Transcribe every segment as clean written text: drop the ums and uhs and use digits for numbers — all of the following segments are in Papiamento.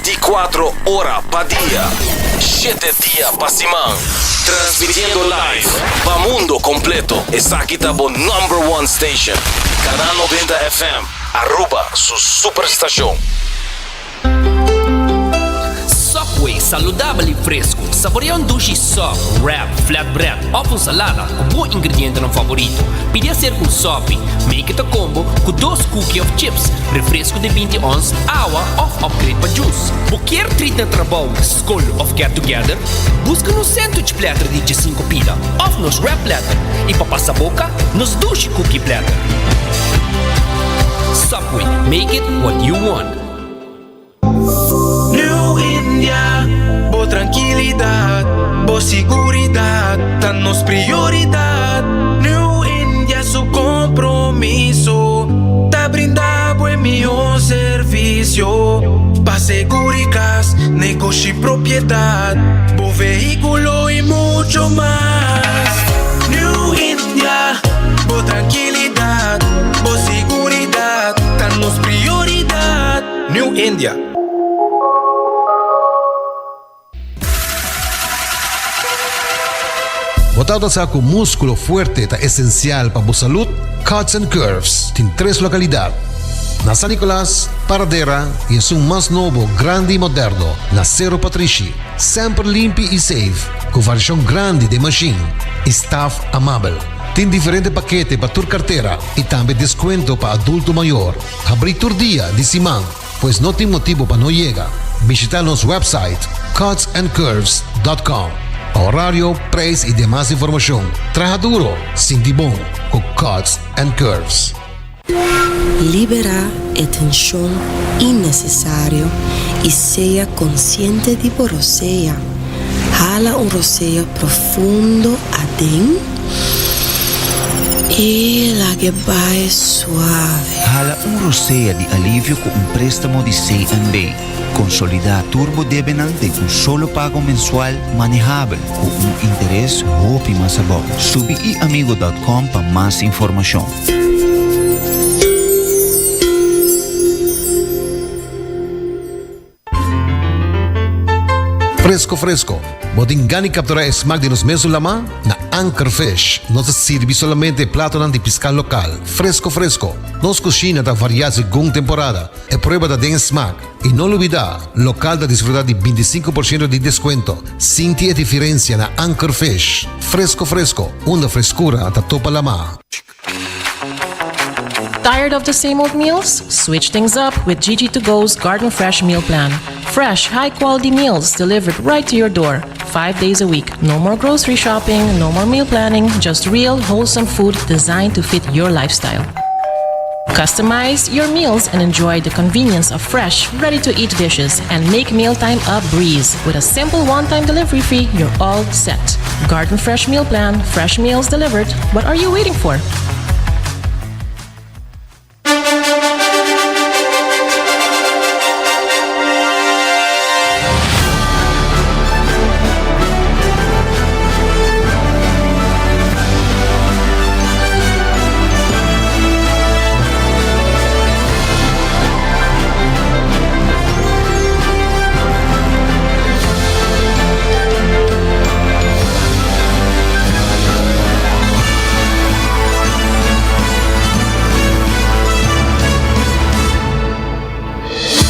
24 ora pa dia, shete dia pa siman. Transmitiendo live pa mundo completo. Esaki ta bo number one station. Canal 90 FM, Aruba su superstacion. Subway, saludabel y fresco. Saborea un dushi sub, wrap, flatbread of un salada cu bo ingredientenan favorito. Pidi hacer cu un sopi. Make it a combo cu dos cookie of chips, refresco di binti ons, awa of upgrade pa juice. Bo kier treat na trabou, scol of get together? Busca nos sandwich platter di diesinco pida of nos wrap platter y pa pasa boca, nos dushi cookie platter. Subway, make it what you want. New India, bo trankilidat, bo siguridat ta nos prioridat. New India su kompromiso ta brinda bo e mihó servisio pa seguri kas, negoshi, propiedat, bo vehíkulo i mucho mas. New India, bo trankilidat, bo siguridat ta nos prioridat. New India. Bo tabata sa ku múskulo fuerte ta esensial pa bo salud? Cuts and Curves tin tres lokalidat, na San Nicolas, Paradera i esun mas nobo, grandi i moderno, na Sero Patrishi. Semper limpi i safe, ku variashon grandi den mashin i staf amabel. Tin diferente pakete pa tur kartera i tambe deskuento pa adulto mayor. Habrí tur dia di siman, pues no tin motibu pa no yega. Bishita nos website cutsandcurves dot com pa horario, prijs i demas informashon. Traha duro, sinti bon ku Cuts and Curves. Liberá e tenshon innesesario i sea konsiente di bo rosea. Hala un rosea profundo aden i lag'e bai suave. Hala un rosea di alivio ku un préstamo di CNB. Konsolidá tur bo debenan den un solo pago mensual manehabel ku un interes hopi mas abou. Subi iamigo dòt kòm pa mas informashon. Fresco fresco, bo tin gana di captura e smaak di nos mesun lama? Na Anchor Fish nos ta sirbi solamente e platonan di pisca local, fresco fresco. Nos cushina ta varia segun temporada, e prueba ta den e smaak. Y no lubida, local ta disfruta di binticinco por ciento di descuento. Sinti e diferencia na Anchor Fish. Fresco fresco, unda frescura ta topa lama. Tired of the same old meals? Switch things up with Gigi to Go's Garden Fresh Meal Plan. Fresh, high quality meals delivered right to your door, five days a week. No more grocery shopping, no more meal planning, just real, wholesome food designed to fit your lifestyle. Customize your meals and enjoy the convenience of fresh, ready to eat dishes and make mealtime a breeze. With a simple one time delivery fee, you're all set. Garden Fresh Meal Plan, fresh meals delivered. What are you waiting for?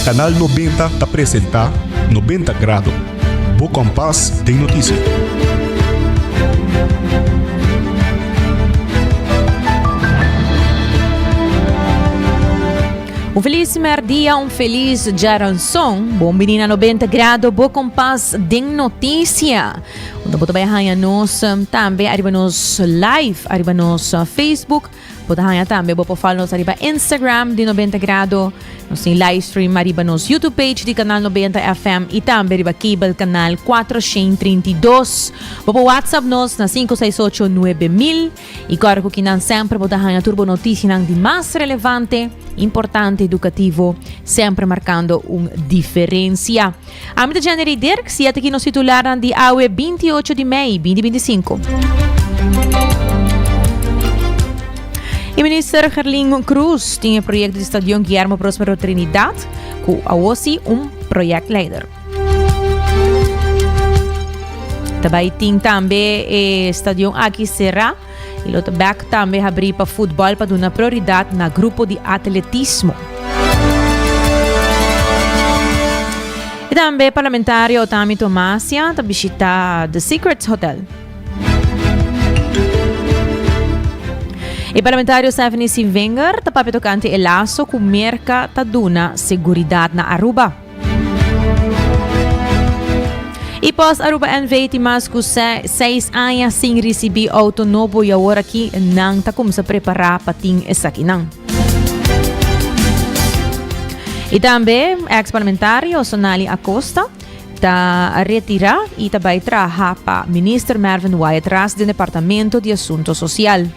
Canal 90 ta presenta 90 Grado, bo kompas den noticia. Un felis merdia, un felis djaranson. Bon bini na 90 Grado, bo kompas den noticia. Unda bo ta bai haña nos tambe ariba nos live, ariba nos Facebook. Bo ta haña tambe bo por follow nos ariba Instagram di 90 Grado. Nos tin live stream ariba nos YouTube page di Canal 90 FM y tambe riba cable canal 432. Bo por WhatsApp nos na 568 9000 y corre cu kinan semper bo ta haña tur bo noticianan di mas relevante, importante, educativo, semper marcando un diferencia. Ami ta Jennery Dirks y ata aki nos titularnan di awe 28 di mei 2025. E minister Gerlin Cruz tin e proyecto di stadion Guillermo Prospero Trinidad cu awo si un. projectleider. Ta bai tin tambe e stadion aki será y lo ta bek tambe habrí pa futbol pa duna prioridad na grupo di atletismo. Y tambe parlamentario Otami Tomasia ta bishita The Secrets Hotel. E parlamentario Stephanie Sivinger ta papia tocante e lazo cu Merca ta duna seguridad na Aruba. Y Post Aruba NV tin mas cu seis aña sin ricibi auto nobo y awor aki nan ta cuminsa prepara pa tin esakinan. Y tambe ex parlamentario Sonali Acosta ta retira y ta bay traha pa Minister Mervin Wyatt Ras den Departamento di Asunto Social.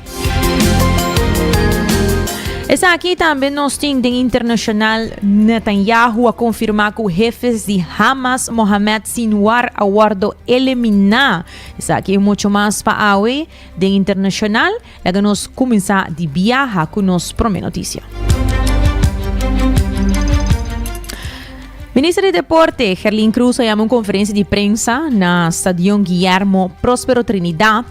Esaki tambe nos tin den internacional Netanyahu a confirma cu hefes di Hamas Mohamed Sinwar a wordo elimina. Esaki y mucho mas pa awe den internacional. Laga nos cuminsa di biaha cu nos prome noticia. Minister di Deporte, Gerlin Cruz, a yama un conferencia di prensa na Stadion Guillermo Prospero Trinidad.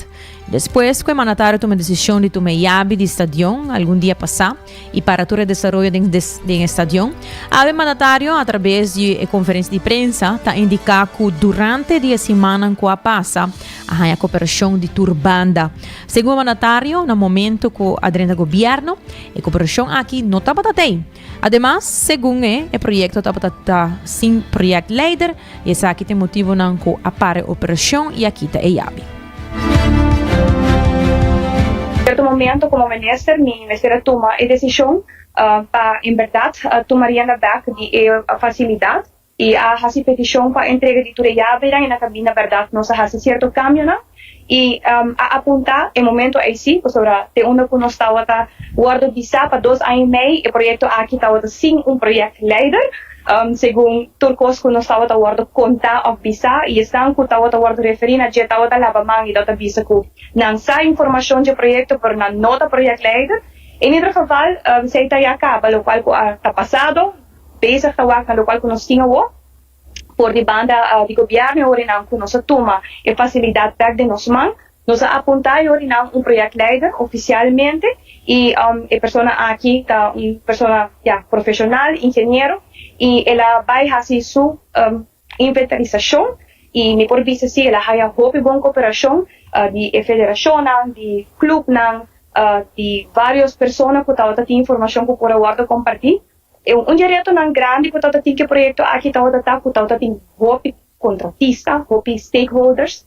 Despues cu e mandatario tuma decision di tuma e yabi di stadion algun dia pasa y para tur e desaroyo den den e stadion, awe e mandatario a traves di e conferencia di prensa ta indica cu durante di e simannan cu a pasa a haña cooperacion di tur banda. Segun e mandatario, na momento cu a drenta gobierno, e cooperacion aki no tabata tey. Ademas, segun e, e proyecto tabata ta sin projectleider y esaki ta e motibonan cu a para e operacion y a kita e yabi. Cierto momento como minister mi mester a tuma e decision pa en berdad tuma rienda bek di e facilidad y a haci peticion pa entrega di tur e yabinan y na cabina berdad nos a haci cierto cambionan y a apunta e momento ey si pasobra te unda cu nos tawata wordo bisa pa dos aña y mey e proyecto aki tawata sin un project leider segun tur cos cu nos tawata wordo conta of bisa y esnan cu tawata wordo referi na dje tawata laba man y tawata bisa cu nan sa informacion dje proyecto pero nan no ta project leider. En ieder geval esey ta ya caba locual cu a ta pasado. Bezig ta wak na lokual ku nos tin awor. For di banda di gobièrnu e orinan ku nos a tuma e fasilidat bèk den nos man. Nos a apuntá e orinan un projectleider ofisialmente i e persona aki ta un persona ya profeshonal, ingeniero, i el a bai hasi su inventarisashon i mi por bisa si el a haya hopi bon koperashon di e federashonnan, di klupnan, di vários persona ku tabata tin informashon ku por a wòrdu kompartí. E un di e retonan grandi ku tabata tin ku e proyekto aki tabata ta ku tabata tin hopi kontratista, hopi stakeholders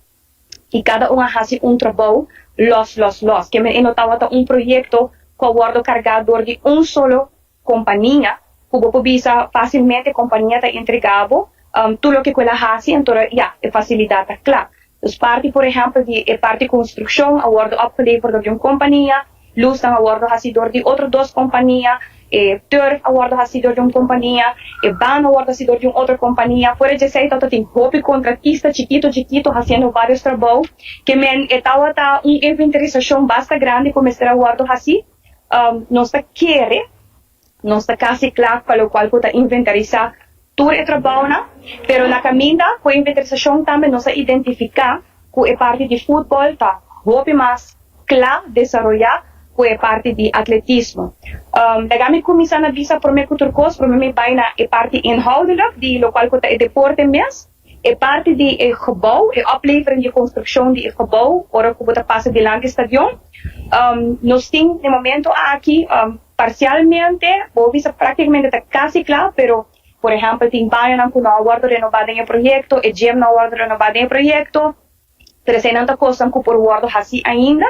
i kada un a hasi un trabou los los los. Ke men e no tabata un proyekto ku a wòrdu kargá dor di un solo kompania ku bo por bisa fásilmente kompania ta entregá bo tur loke ku el a hasi anto ya e fasilidat ta kla. Dus parti por ehèmpel di e parti konstrukshon a wòrdu opgeleverd dor di un kompania, lusnan a wòrdu hasi dor di otro dos kompania, e turf a wòrdu hasi dor di un kompania, e baan a wòrdu hasi dor di un otro kompania. Fuera dje esei tabata tin hopi kontratista chikito chikito hasiendo vários trabou. Ke men e tabata un inventarisashon basta grandi ku mester a wòrdu hasi. Nos ta kere. Nos ta kasi kla pa lokual ku ta inventarisá tur e trabounan, pero na kaminda ku e inventarisashon tambe nos a identifiká ku e parti di futbòl ta hopi mas kla desaroyá ku e parti di atletismo. Laga mi kuminsá na bisa promé ku tur kos, promé mi bai na e parti inhoudelijk di lokual ku ta e deporte mes. E parti di e gebou, e oplevering di e konstrukshon di e gebou ora ku bo ta pasa dilanti e stadion. Nos tin na e momento aki parsialmente, bo bisa praktikamente ta kasi kla, pero por ehèmpel tin bañonan ku no a wòrdu renobá den e proyekto, e gym no a wòrdu renobá den e proyekto. Pero eseinan ta kosnan ku por wòrdu hasí ainda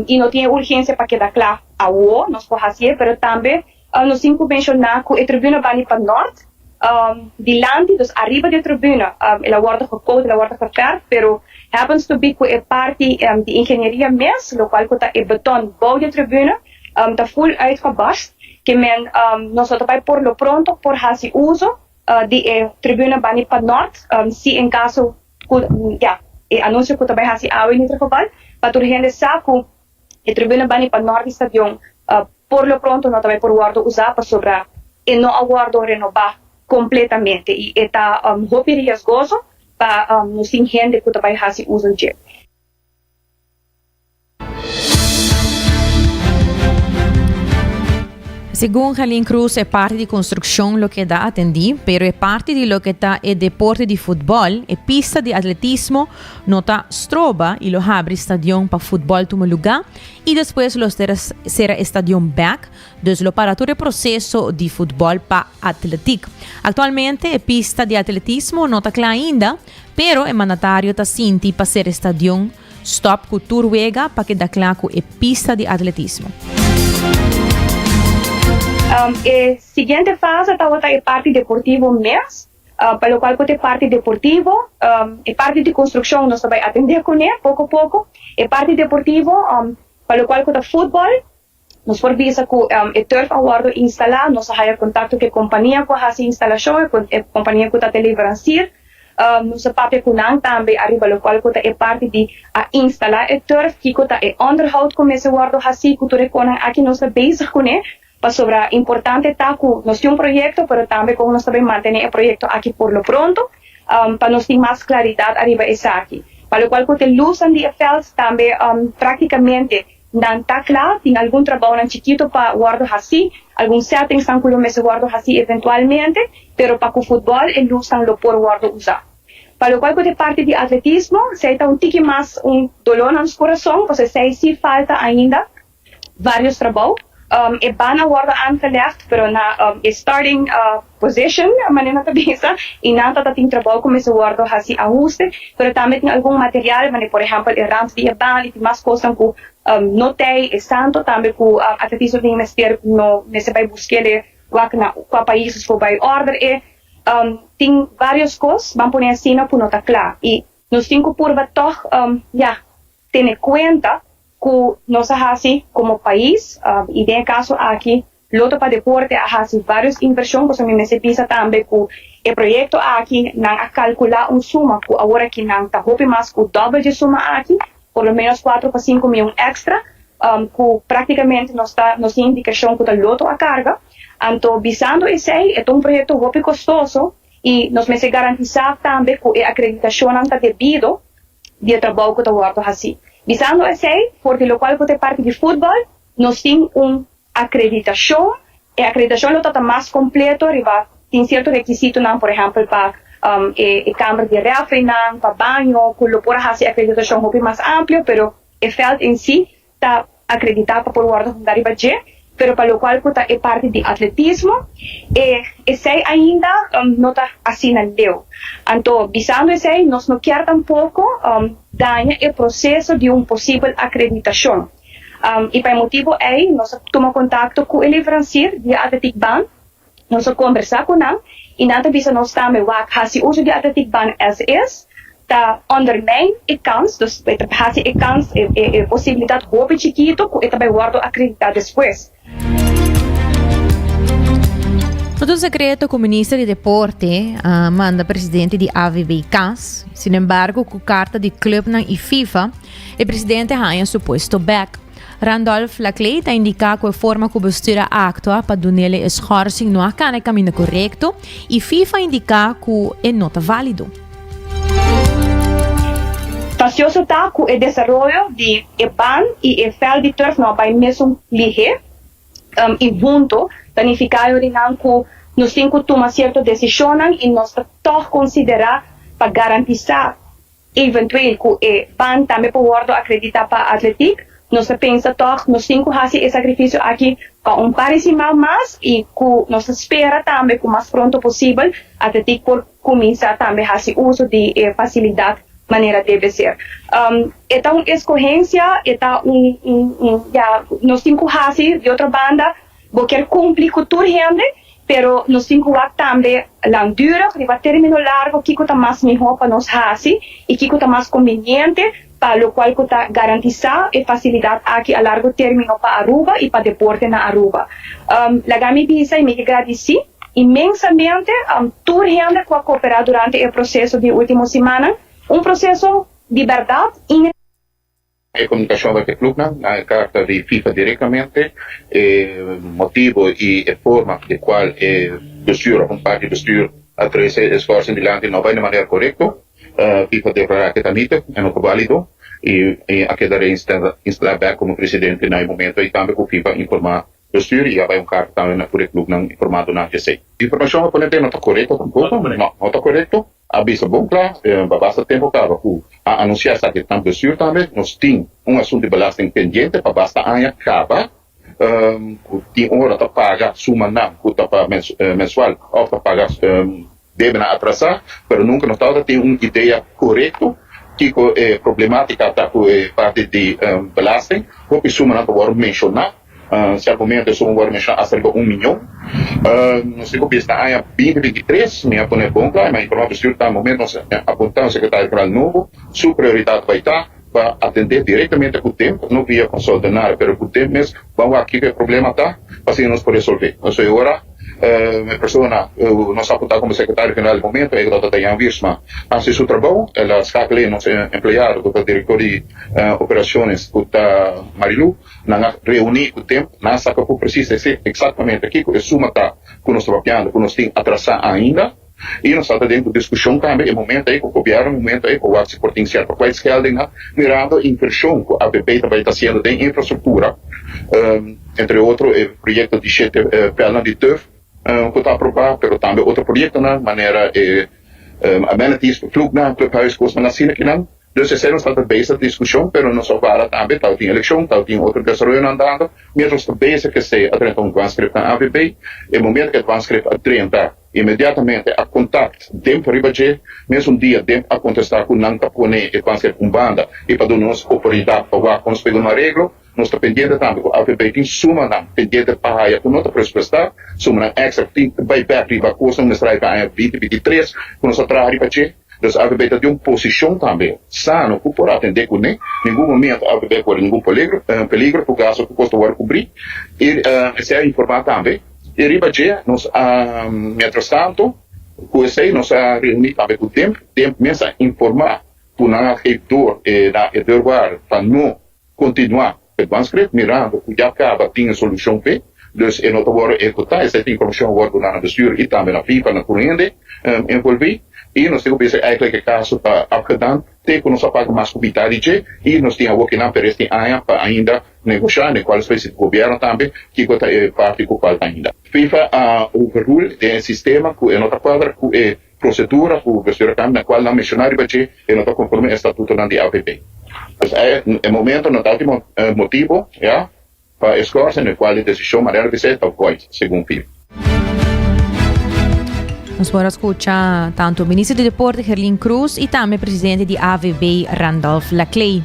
i no tin e urgensia pa keda kla awo, nos por hasié, pero tambe nos tin ku menshoná ku e tribuna bani pa nòrt dilanti, dus ariba di e tribuna el a wòrdu gekoot, el a wòrdu geverf, pero happens to be ku e parti di ingenieria mes, lokual ku ta e beton bou di e tribuna ta full uitgebast, ke men nos no ta bai por lo pronto por hasi uso di e tribuna bani pa nòrt si en kaso Ku ya, e anunsio ku ta bai hasi awe in ieder geval, pa tur hende sa ku e tribuna bani pa nort di stadion por lo pronto no ta bai por wòrdu usá pasobra e no a wòrdu renobá. kompletamente i e ta hopi riesgoso pa nos tin hende ku ta bai hasi uso dje. Segun Gerlin Cruz e parti di construccion lo keda atendi, pero e parti di loke ta e deporte di futbol, e pista di atletismo no ta stroba y lo habri stadion pa futbol tuma luga y despues lo cera e stadion bek, dus lo para tur e proceso di futbol pa atletik. Actualmente e pista di atletismo no ta cla ainda, pero e mandatario ta sinti pa cera e stadion. Stop ku tur wega pa keda kla ku e pista di atletismo. E siguiente fase tabata e parti deportivo mes, pa lokual ku ta e parti deportivo, e parti di konstrukshon nos ta bai atendé kuné poko poko. E parti deportivo, pa lokual ku ta futbòl, nos por bisa ku e turf a wòrdu instalá, nos a haya kontakto ku e kompania ku a hasi instalashon, e kompania ku ta te leverancier. Nos a papia ku nan tambe ariba lokual ku ta e parti di a instalá e turf, kiko ta e onderhoud ku mester wòrdu hasí ku tur e konan aki nos ta bezig kuné, pasobra importante ta ku nos tin un proyekto pero tambe kon nos ta bai mantené e proyekto aki por lo pronto pa nos tin mas klaridat ariba esaki. Pa lokual ku ta e lusnan di e vèlt tambe práktikamente Nan ta kla, tin algun trabounan chikito pa wòrdu hasí, algun settingsnan ku lo mester wòrdu hasí eventualmente, pero pa ku futbòl e lusnan lo por wòrdu usá. Pa lokual ku ta e parti di atletismo, esei ta un tiki mas un doló na nos kurason, pasobra esei sí falta ainda vários trabou. E ban a wòrdu aangelegd, pero na e starting position, manera nan ta bisa, i nan ta ta tin trabou ku mester wòrdu hasi ahuste, pero tambe tin algun material, manera por ehèmpel e rand di e baan i tin mas kosnan ku no tei e santo, tambe ku atletismo tin mester no mester bai busk'el wak na kua pais por bai order e. Tin varios kos, ban pone asina, ku no ta kla i nos tin ku purba tòg ya tene kuenta ku nos a hasi komo pais i den e kaso aki Loto pa Deporte a hasi varios invershon pasobra mi mester bisa tambe ku e proyekto aki nan a kalkulá un suma ku awor aki nan ta hopi mas ku dòbel dje suma aki, por lo menos kuatro pa sinku mion èkstra ku praktikamente nos ta nos tin indikashon ku ta Loto a karga. Anto bisando esei e ta un proyekto hopi kostoso i nos mester garantisá tambe ku e akreditashonnan ta debido di e trabou ku ta wòrdu hasí. Bisando esei, for di lokual ku ta e parti di futbòl, nos tin un akreditashon. E akreditashon lo ta ta mas kompleto riba tin sierto rekisitonan, por ehèmpel pa e kamber di rèfrinan, pa baño, ku lo por a hasi e akreditashon hopi mas amplio, pero e vèlt en si ta akreditá pa por wòrdu hunga riba dje, pero pa lokual ku ta e parti di atletismo, e esei ainda no ta asina leu. Anto, bisando esei, nos no kier tampoko daña e proseso di un posibel akreditashon. I pa e motibu ei nos a tuma kontakto ku e leverancier di e Atletiek Baan, nos a kombersá ku nan i nan ta bisa nos tambe wak hasi uso di Atletiek Baan as is ta ondermijn e kans, dus e ta hasi e kans, e posibilidat hopi chikito ku e ta bai wòrdu akreditá despues. No ta un sekreto ku Minister di Deporte a manda presidente di AVB kas. Sinembargo ku karta di klupnan i FIFA, e presidente haña su puesto bek. Randolph Laclay ta indiká ku e forma ku bestuur a aktua pa dunele e schorsing no a kana e kaminda korekto i FIFA a indiká ku e no ta válido. Fasioso ta ku e desaroyo di e baan i e vèlt di turf no a bai mesun lihé i hunto, ta nifiká yorinan ku nos tin ku tuma sierto desishonnan i nos ta tòg konsiderá pa garantisá Eventueel ku e ban tambe por wòrdu akreditá pa Atletiek, nos ta pensa tòg nos tin ku hasi e sakrifisio aki pa un par di siman mas i ku nos ta spera tambe ku mas pronto posibel Atletiek por kuminsá tambe hasi uso di e fasilidat manera debe ser. E ta un eskohensia, e ta un un ya nos tin ku hasi di otro banda bo kier kumpli ku tur hende Pero nos tin ku wak tambe langdurig, riba término largo, kiko ta mas mihó pa nos hasi i kiko ta mas kombiniente pa lokual ku ta garantisá e fasilidat aki a largo término pa Aruba i pa deporte na Aruba. Laga mi bisa i mi ke gradisí inmensamente tur hende ku a koperá durante e proseso di e último simannan, un proseso di bèrdat i. E komunikashon bai ku e klupnan na e karta di FIFA direktamente, e motibu i e forma di kual e bestuur of un parti di bestuur a trece e schorsing dilanti no bay na manera corecto. FIFA declara cu ta nietig en no ta valido y a keda reinstala bek como presidente na e momento y tambe cu FIFA informa bestuur y a bay un carta tambe na tur e clubnan informando nan di esey. Informacion a pone no ta corecto tampoco, no, no ta corecto. A bisa bon cla pa basta tempo caba cu a anuncia esaki na bestuur tambe. Nos tin un asunto di belasting pendiente pa basta aña caba cu tin ora ta paga sumanan cu ta pa mensual of ta paga debenan atrasa, pero nunca nos tabata tin un idea corecto kico e problematica ta cu e parti di belasting. Hopi sumanan ta worde menciona. Cierto momento e suma worde menciona hasta riba un miyon. Nos tin cu bisa na aña binti binti tres mi a pone bon cla y mi a informa bestuur ta momento nos a apunta un secretario general nobo su prioridad bay ta pa atende directamente cu DEMP, no via consultenario pero cu DEMP mes ban wak kico e problema ta pa asina nos por resolve. Entonces e ora e persona cu nos a apunta como secretario general di momento e ta Dayan Wiersma haci su trabou, el a schakel in nos empleado cu ta director di operaciones cu ta Marilu. Nan a reuní ku tempu, nan a saka ku presis esei eksaktamente kiko e suma ta ku nos ta papiando, ku nos tin atrasá ainda. I nos tabata den ku diskushon tambe e momento ei ku gobièrnu, e momento ei ku wak si por tin sierto kwijtscheldingnan, mirando e invershon ku ABB ta bai ta hasiendo den infrastruktura, entre otro e proyekto di shete pèlnan di tùf ku ta aprobá, pero tambe otro proyektonan manera e amenities pa klupnan, clubhuis, kosnan asina kinan. Dus esei nos tabata bezig diskushon, pero nos a wara tambe tabatin elekshon, tabatin otro desaroyonan andando. Mientras nos ta bezig esei a drenta un dwangskrif na AVB. E momento ku e dwangskrif a drenta, inmediatamente a kontakt DEMP riba dje. Mesun dia DEMP a kontestá ku nan ta pone e dwangskrif un banda i pa duna nos oportunidat pa wak kon nos pega un areglo. Nos ta pendiente tambe ku AVB tin sumanan pendiente pa haya ku no ta presupuestá, sumanan èkstra ku tin bai bèk riba kosnan ku mester haya pa aña binti 23 ku nos a traha riba dje. Dus AVB ta di un posishon tambe sano ku por atendé kuné. Ningun momento AVB kore ningun peligro, peligro ku gasto ku kos ta wòrdu kubrí. I esei a informá tambe. I riba dje nos a, mientrastanto ku esei nos a reuní tambe ku DEMP. DEMP mes a informá ku nan a geef door na e deurwaarder pa no kontinuá ku e dwangskrif mirando ku ya kaba tin e solushon p'e. Dus e no ta wòrdu ehekutá. Esei ta informashon a wòrdu duná na bestuur i tambe na FIFA, na tur hende envolví. I nos tin ku bisa eigenlijk e kaso ta afgedaan te ku nos a paga mas ku mitá di dje i nos tin awor kinan peres tin aña pa ainda negoshá, den kual especie di gobièrnu tambe, kiko ta e parti ku falta ainda. FIFA a overrule den e sistema ku e no ta kuadra ku e Procedura cu bestuur a cambia na cual nan menciona riba dje e no ta conforme e statutonan di AVB. Pues e e momento no ta tin motibo ya pa e schorsen den cual e decision manera bisa ta void segun FIFA. Nos por a scucha tanto Minister di Deporte Gerlin Croes y tambe Presidente di AVB Randolph Laclay.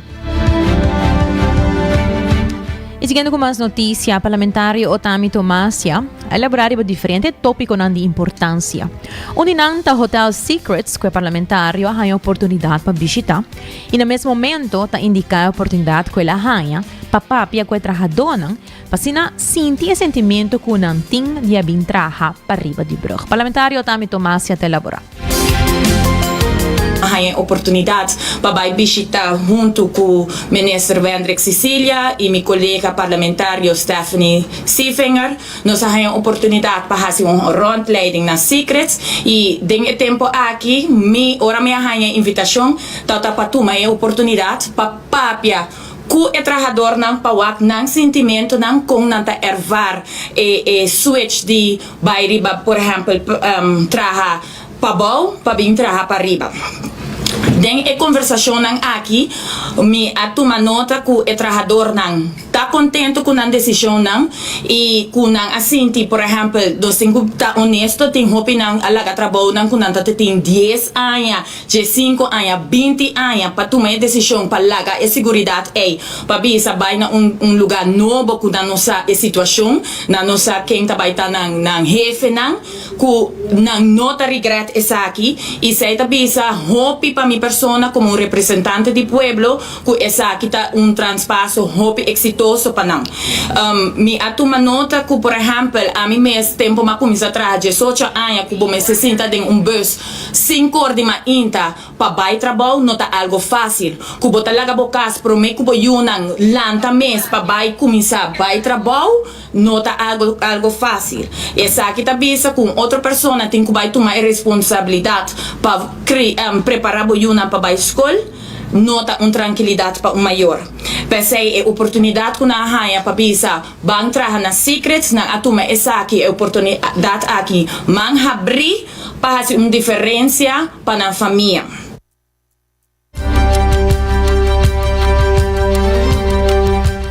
Y siguiendo cu mas noticia, parlamentario Otami Tomasia a elabora riba diferente topiconan di importancia. Un di nan ta Hotel Secrets cu e parlamentario a haña oportunidad pa bishita y na mes momento ta indica e oportunidad cu el a haña pa papia cu e trahadonan pa asina sinti e sentimento cu nan tin di a bin traha pa riba di brug. Parlamentario Otami Tomasia ta elabora. A haña e oportunidat pa bai bishita huntu ku Minister Wendrick Cicilia i mi kolega parlamentario Stephanie Sievinger. Nos a haña oportunidat pa hasi un rondleiding na Secrets i den e tempu aki mi ora mi a haña e invitashon tabata pa tuma e oportunidat pa papia ku e trahadornan pa wak nan sintimentunan kon nan ta ervar e e switch di Bai riba, por ehèmpel, traha pabou pa bin traha pariba. Den e konversashonnan aki mi a tuma nota ku e trahadornan ta kontentu ku nan desishonnan i ku nan a sinti, por ehèmpel, nos tin ku ta onesto, tin hopinan a laga trabounan ku nan ta tin dies aña, diesinku aña, binti aña pa tuma e desishon pa laga e siguridat ei pa bisa bai na un un lugá nobo ku nan no sa e situashon, nan no sa ken ta bai ta nan nan hefenan, ku nan no ta regret esaki i esei ta bisa hopi pa mi persona komo un representante di pueblo ku esaki ta un transpaso hopi eksitoso pa nan. Mi a tuma nota ku por ehèmpel ami mes tempu mi a kuminsá traha diesocho aña ku bo mester sinta den un bus sin kor di mainta Pa bai trabou no ta algo fácil. Ku bo ta laga bo kas promé ku bo yunan lanta mes pa bai kuminsá bai trabou. No ta algo algo fácil. Esaki ta bisa ku un otro persona tin ku bai tuma e responsabilidat pa kri prepará bo yunan pa bai skol. No ta un trankilidat pa un mayor. P'esei e oportunidat ku nan a haña pa bisa ban traha na Secrets, nan a tuma esaki e oportunidat aki man habrí pa hasi un diferensia pa nan famia.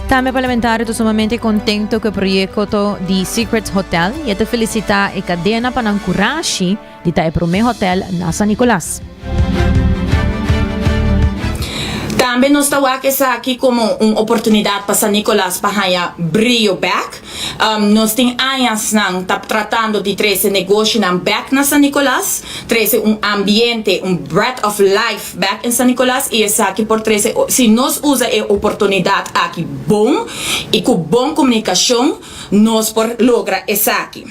Tambe parlamentario ta sumamente contento cu e proyecto di Secrets Hotel y e ta felicita e cadena pa nan curashi di ta e prome hotel na San Nicolas. Tambe nos ta wak esaki como un oportunidad pa San Nicolas pa haya brio bek. Nos tin añasnan ta tratando di trece negoshinan bek na San Nicolas, trece un ambiente, un breath of life bek in San Nicolas y esaki por trece, si nos usa e oportunidad aki bon y cu bon comunicacion, nos por logra esaki.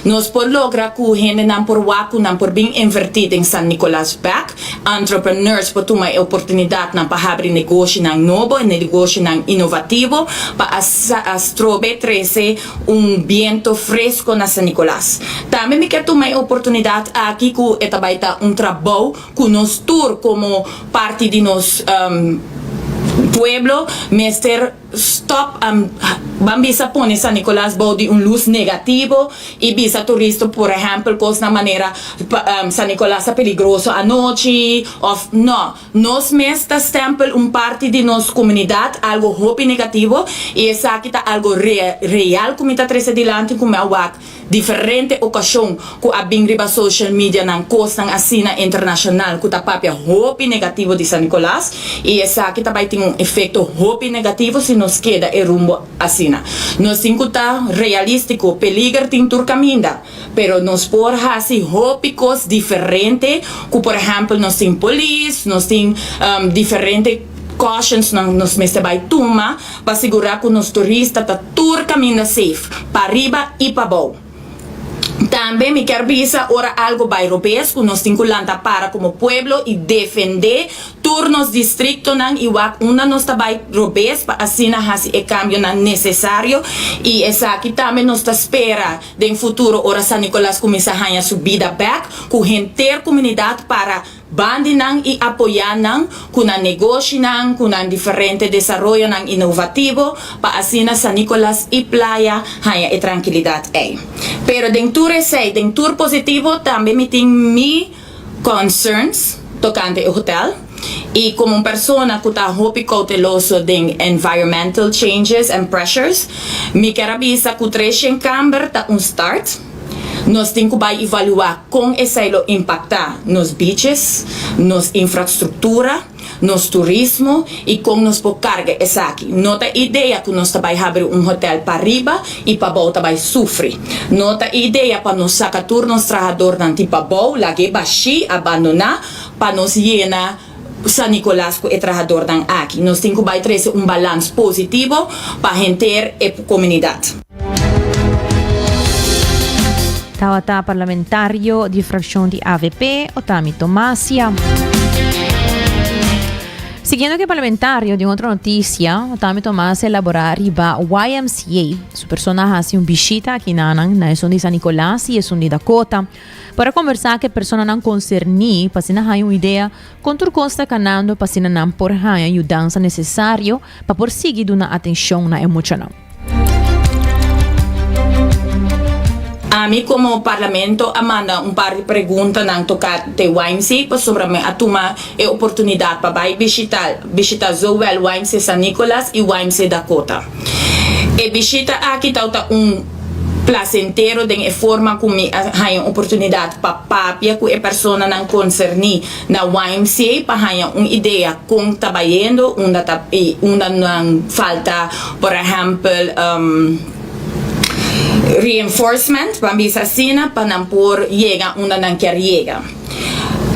Nos por logra ku hendenan por wak ku nan por bin invertí den San Nicolas bek. Entrepreneurs por tuma e oportunidatnan pa habri negoshinan nobo, negoshinan inovativo pa astrobe trese un biento fresko na San Nicolas. Tambe mi ke tuma e oportunidat aki ku e ta bai ta un trabou ku nos tur komo parti di nos pueblo mester. Stop ban bisa pone San Nicolas bou di un luz negativo y bisa turista por ehempel cosnan manera San Nicolas ta peligroso anochi of no nos mes ta stempel un parti di nos comunidad algo hopi negativo y esaki ta algo real cu mi ta trece dilanti cu mi a wak Diferente okashon ku a bin riba social medianan kosnan asina internashonal ku ta papia hopi negativo di San Nicolas i esaki ta bai tin un efekto hopi negativo si nos keda e rumbo asina. Nos tin ku ta realístiko, peliger tin tur kaminda, pero nos por hasi hopi kos diferente ku por ehèmpel nos tin polis, nos tin diferente cautions nos mester bai tuma pa sigurá ku nos turista ta tur kaminda safe, pariba i pabou. Tambe mi kier bisa ora algo bai robes ku nos tin ku lanta para komo pueblo i defendé tur nos distriktonan i wak unda nos ta bai robes pa asina hasi e kambionan nesesario i esaki tambe nos ta spera den futuro ora San Nicolas kuminsá haña su bida bèk ku henter komunidat para Bandi nan i apoyá nan ku nan negoshinan, ku nan diferente desaroyonan inovativo pa asina San Nicolas i Playa haña e trankilidat ei. Pero den tur esei, den tur positivo, tambe mi tin mi concerns tokante e hotel i komo un persona ku ta hopi kouteloso den environmental changes and pressures, mi ker a bisa ku treshen kamber ta un start. Nos tin ku bai evaluá kon esei lo impaktá nos beaches, nos infrastruktura, nos turismo i kon nos por karga esaki. No ta idea ku nos ta bai habri un hotel pariba i pabou ta bai sufri. No ta idea pa nos saka tur nos trahadornan di pabou, lag'é bashí, abandoná, pa nos yena San Nicolas ku e trahadornan aki. Nos tin ku bai trese un balans positivo pa henter e komunidat. Tabata parlamentario di fraccion di avp, Otami Tomasia. Siguiendo cu e parlamentario di un otro noticia, Otami Tomasia elabora riba YMCA. Su persona a haci un bishita aki nanan, na esun di San Nicolas y esun di Dakota. Por a conversa cu e personanan concerni pa asina haya un idea con tur cos ta canando pa asina nan por haya yudansa necesario pa por sigui duna atencion na e muchanan. Ami como Parlamento a manda un par di preguntanan tocante YMCA pasobra mi a tuma e oportunidad pa bay bishita bishita zowel YMCA San Nicolas y YMCA Dakota. E bishita aki tawta un placentero den e forma cu mi a haña un oportunidad pa papia cu e personanan concerni na YMCA pa haña un idea con ta bayendo, unda ta y unda nan falta por ehempel reinforcement, ban bisa asina, pa nan por yega unda nan kier yega.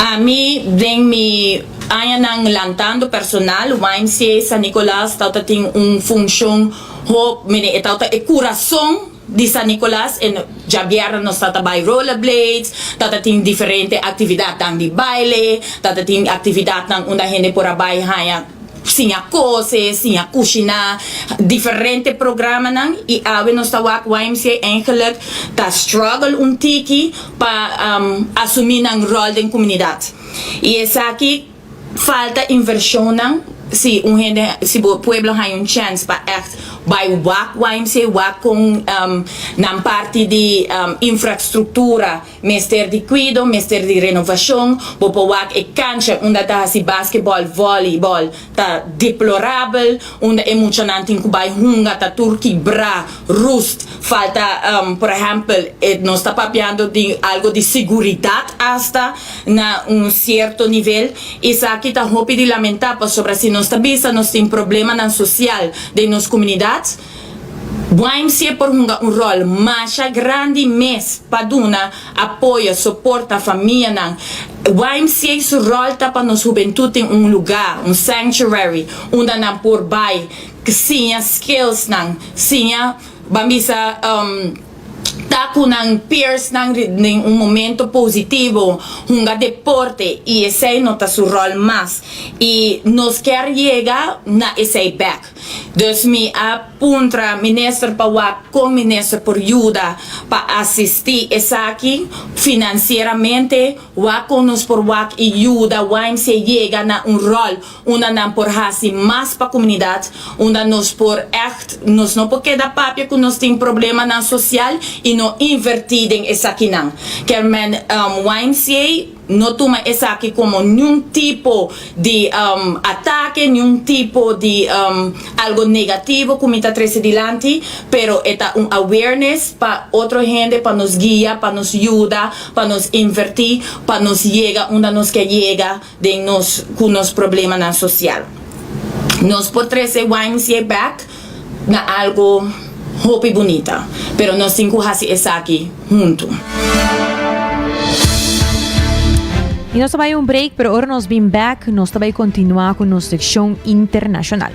Ami den mi añanan lantando personal, YMCA San Nicolas tawata tin un funcion hop, mene e tawata e curason di San Nicolas en djabièrnè nos tawata bai rollerblades, tawata tin diferente actividadnan di baile, tawata tin actividadnan unda hende por a bai haña. siña kose, siña kushiná, diferente programanan i awe nos ta wak YMCA eigenlijk ta struggle un tiki pa asumí nan ròl den komunidat. I esaki falta invershonnan si un hende si bo pueblo haña un chèns pa ègt bai wak YMCA wak kon nan parti di infrastruktura Mester di kuido, mester di renovashon, bo por wak e kancha unda ta hasi basketbòl, vòlibòl ta deplorabel, unda e muchanan tin ku bai hunga ta tur kibrá, rust, falta por ehèmpel e nos ta papiando di algo di siguridat asta na un sierto nivel. Esaki ta hopi di lamentá pasobra si nos ta bisa nos tin problemanan sosial den nos komunidat, YMCA por hunga un ròl masha grandi mes pa duna apoyo, soport na famianan. YMCA su ròl ta pa nos hubentut tin un lugá, un sanctuary, unda nan por bai siña skillsnan, siña, ban bisa, ta ku nan peersnan den un momento positivo, hunga deporte i esei no ta su ròl mas. I nos kier yega na esei bèk. Dus mi a puntra minister pa wak kon minister por yuda pa asisti esaki financieramente, wak kon nos por wak i yuda YMCA yega na un rol unda nan por hasi mas pa comunidad, unda nos por echt, nos no por keda papia ku nos tin problemanan social i no inverti den esakinan. Kermen YMCA. No tuma esaki komo niun tipo di atake, niun tipo di algo negativo ku mi ta trese dilanti, pero e ta un awareness pa otro hende, pa nos guia, pa nos yuda, pa nos invertí, pa nos yega unda nos ke yega den nos ku nos problemanan sosial. Nos por trese YMCA bek na algo hopi bunita, pero nos tin ku hasi esaki huntu. Y nos ta bay un break, pero ora nos bin back, nos ta bay continua cu nos seccion internacional.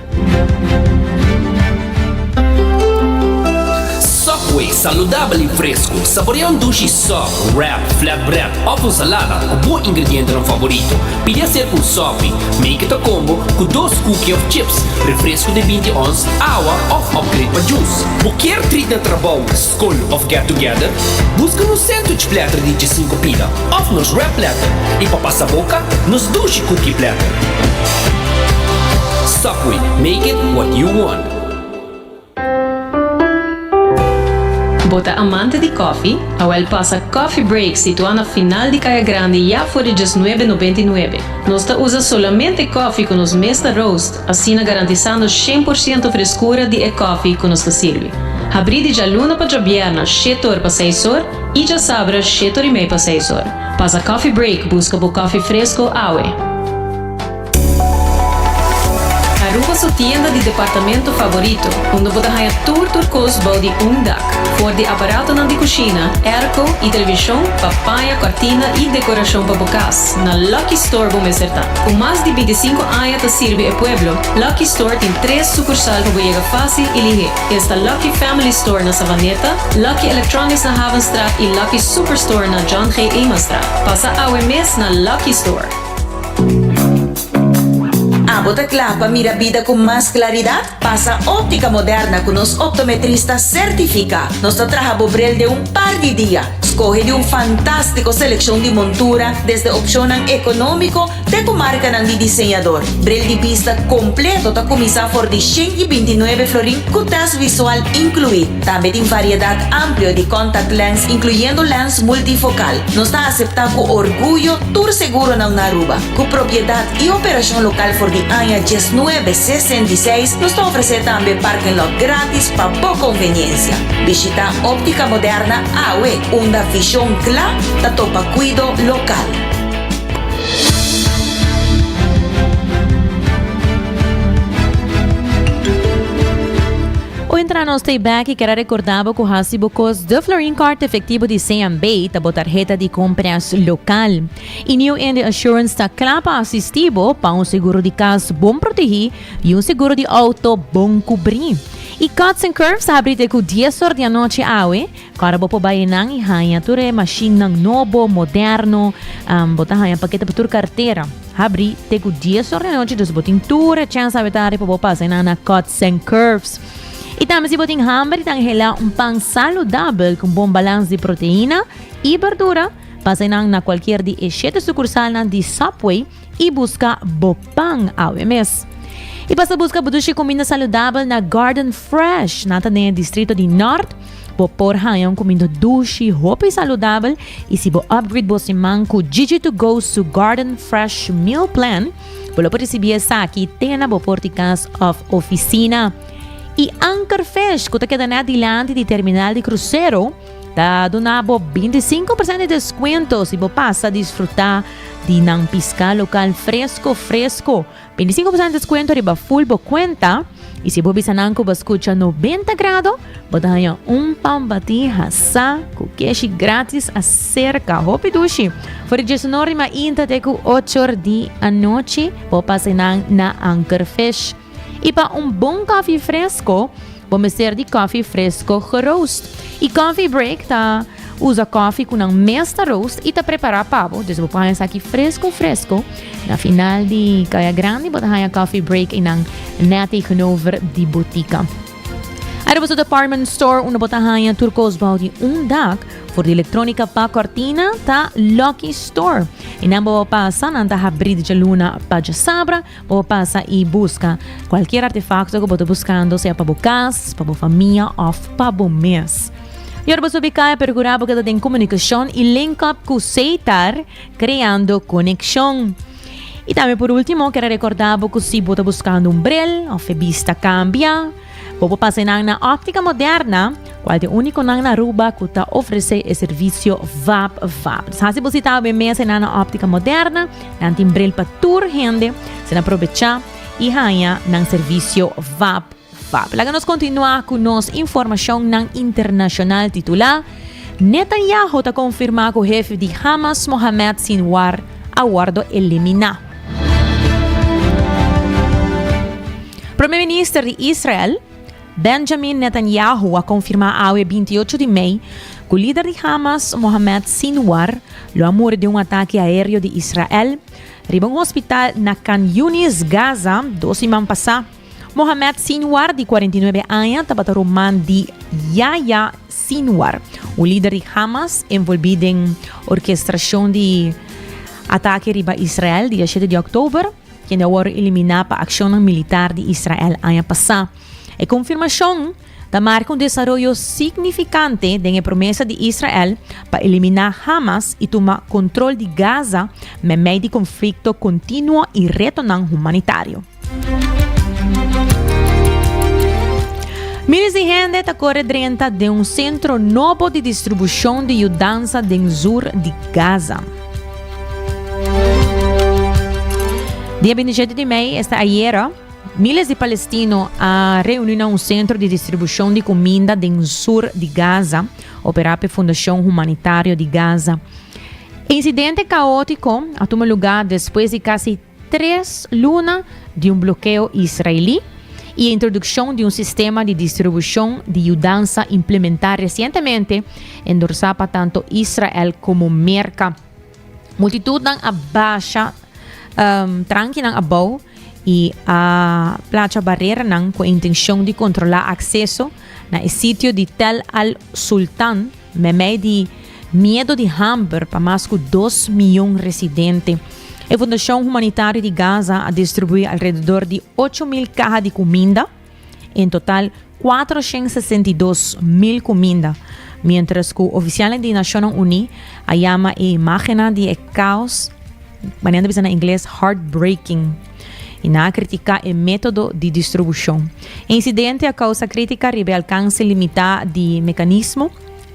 Subway, saludabel y fresco. Saborea un dushi sub, wrap, flatbread of un salada cu bo ingredientenan favorito. Pidi hacer un sopi, make it a combo cu dos cookie of chips, refresco di binti ons, awa of upgrade pa juice. Bo kier treat na trabou, skol of get together? Busca nos sandwich platter di djesinku pida of nos wrap platter y pa pasa boca, nos dushi cookie platter. Subway, make it what you want. Bo ta amante di koffie? Awel pasa Coffee Break situá na final di Kaya Grandi ya for di djesnuebe nobenta i nuebe. Nos ta usa solamente koffie ku nos mes ta roast, asina garantisando shen por siento freskura di e koffie ku nos ta sirbi. Habrí di djaluna pa djabièrna shete or pa seis or i djasabra shete or i mei pa seis or. Pasa Coffee Break buska bo koffie fresko awe. Aruba su tienda di departamento favorito, unda bo ta haña tur tur kos bou di un dak. For di aparatonan di kushina, airco i televishon pa paña, kòrtina i dekorashon pa bo kas, na Lucky Store bo mester ta. Ku mas di bintisinku aña ta sirbi e pueblo, Lucky Store tin tres sukursal pa bo yega fásil i lihé. Esta Lucky Family Store na Savaneta, Lucky Electronics na Havenstraat i Lucky Superstore na John G. Emanstraat. Pasa awe mes na Lucky Store. Abo ta kla pa mira bida ku mas klaridat? Pasa Óptica Moderna ku nos optometrista sertifiká. Nos ta traha bo bril den un par di dia. Skohe di un fantástiko selekshon di montura, desde opshonnan ekonómiko te ku markanan di diseñador. Bril di bista kompleto ta kuminsá for di 129 florin ku tèst visual inkluí. Tambe tin variedat amplio di contact lens inkluyendo lens multifokal. Nos ta aseptá ku orguyo Tur seguronan na Aruba, ku propiedat i operashon lokal for di aña diesnuebe 66, nos ta ofresé tambe parking lot gratis pa bo konveniensia. Bishitá Óptica Moderna awe, unda vishon kla ta topa kuido lokal. O entra nos ta bek y kier a recorda bo cu haci bo cos De Florin Card efectivo di CMB ta bo tarheta di compras local. Y New India Assurance ta cla pa asisti bo pa un seguro di cas bon protegi y un seguro di auto bon cubri. Y Cuts and Curves ta habri te cu dies or di anochi awe. Ora bo por bai einan y haña tur e machinnan nobo, moderno. Bo ta haña pakete pa tur cartera. Habri te ku dies or di anochi, dus bo tin tur e chèns awe tardi pa bo pasa einan na Cuts and Curves. I tambe si bo tin hamber i ta anhelá un pan saludabel ku un bon balans di proteina i berdura, pasa einan na kualkier di e shete sukursalnan di Subway i buska bo pan awe mes. I pasa buska bo dushi kuminda saludabel na Garden Fresh, nan ta den e distrito di Nort. Bo por haña un kuminda dushi, hopi saludabel i si bo upgrade bo siman ku Gigi To Go su Garden Fresh Meal Plan, bo lo por risibí esaki te na bo por di kas òf ofisina. I Anchor Fish ku ta keda nèt dilanti di terminal di krusero ta duna bo 25% di deskuento si bo pasa disfrutá di nan piská lokal fresko fresko. 25% descuento riba full bo cuenta y si bo bisa nan cu bo scucha 90 grado, bo ta haña un pan batí hasá cu keshi gratis acerca. Hopi dushi! For di diesunor di mainta te cu ochor di anochi bo pasa nan na Anchor Fish. Y pa un bon koffie fresco, bo mester di koffie fresco geroost. Y Coffee Break ta usa koffie cu nan mes ta roost y ta prepara pa bo. Dus bo por haña esaki fresco fresco. Na final di Kaya Grandi bo ta haña Coffee Break y nan net tegenover di botica. Aruba su department store unda bo ta haña tur kos bou di un dak, for di electronica pa cortina, ta Lucky Store. Y nan bo pasa, nan ta habri di djaluna pa djasabra. Bo por pasa i buska kualkier artefakto ku bo ta buskando, sea pa bo kas, pa bo famia òf pa bo mes. I ora bo subi kaya, perkurá bo keda den komunikashon i link up ku Seitar, kreando konekshon. I tambe por último, kere rekordá bo ku si bo ta buskando un bril òf e bista kambia, Bo por pasa nan na Optica Moderna, cual ta e uniconan na Aruba cu ta ofrece e servicio Vap Vap. Dus haci bo cita awe mes nan na Optica Moderna, nan tin bril pa tur hende, si nan aprobecha y haya nan servicio Vap Vap. Laga nos continua cu nos informacionnan internacional titula, Netanyahu ta confirma cu hefe di Hamas Mohamed Sinwar a wordo elimina. Prome Minister di Israel, Benjamin Netanyahu a konfirmá awe 28 di mei ku lider di Hamas, Mohamed Sinwar, lo a muri den un atake aéreo di Israel riba un hospital na Khan Yunis, Gaza, dos siman pasá. Mohamed Sinwar, di 49 aña, tabata ruman di Yahya Sinwar, un lider di Hamas envolví den orkestrashon di atake riba Israel dia 7 di òktober. Kende a wòrdu eliminá pa akshonnan militar di Israel aña pasá. E konfirmashon ta marka un desaroyo signifikante den e promesa di Israel pa eliminá Hamas i tuma kontrol di Gaza meimei di konflikto kontinuo i retonan humanitario. Miles di hende ta kore drenta den un sentro nobo di distribushon di yudansa den sur di Gaza. Dia 27 di mei, esta ayera, miles di palestino a reuni na un sentro di distribushon di kuminda den sur di Gaza, operá p'e Fundashon Humanitario di Gaza. E insidente kaótiko a tuma lugá despues di kasi tres luna di un blokeo israelí i e introdukshon di un sistema di distribushon di yudansa implementá resientemente, endorsá pa tantu Israel komo Merka. Multitudnan a basha trankinan abou i a placha bareranan ku e intenshon di kontrolá akseso na e sitio di Tel al-Sultan meimei di miedu di hamber pa mas ku dos miyon residente. E Fundashon Humanitario di Gaza a distribuí alrededor di 8.000 kaha di kuminda, en total 462.000 kuminda, miéntras ku ofisialnan di Nashonnan Uní a yama e imágennan di e kaos, manera nan ta bisa na ingles, heartbreaking, i nan a kritiká e método di distribushon. E insidente a kousa krítika riba e alkanse limitá di mekanismo,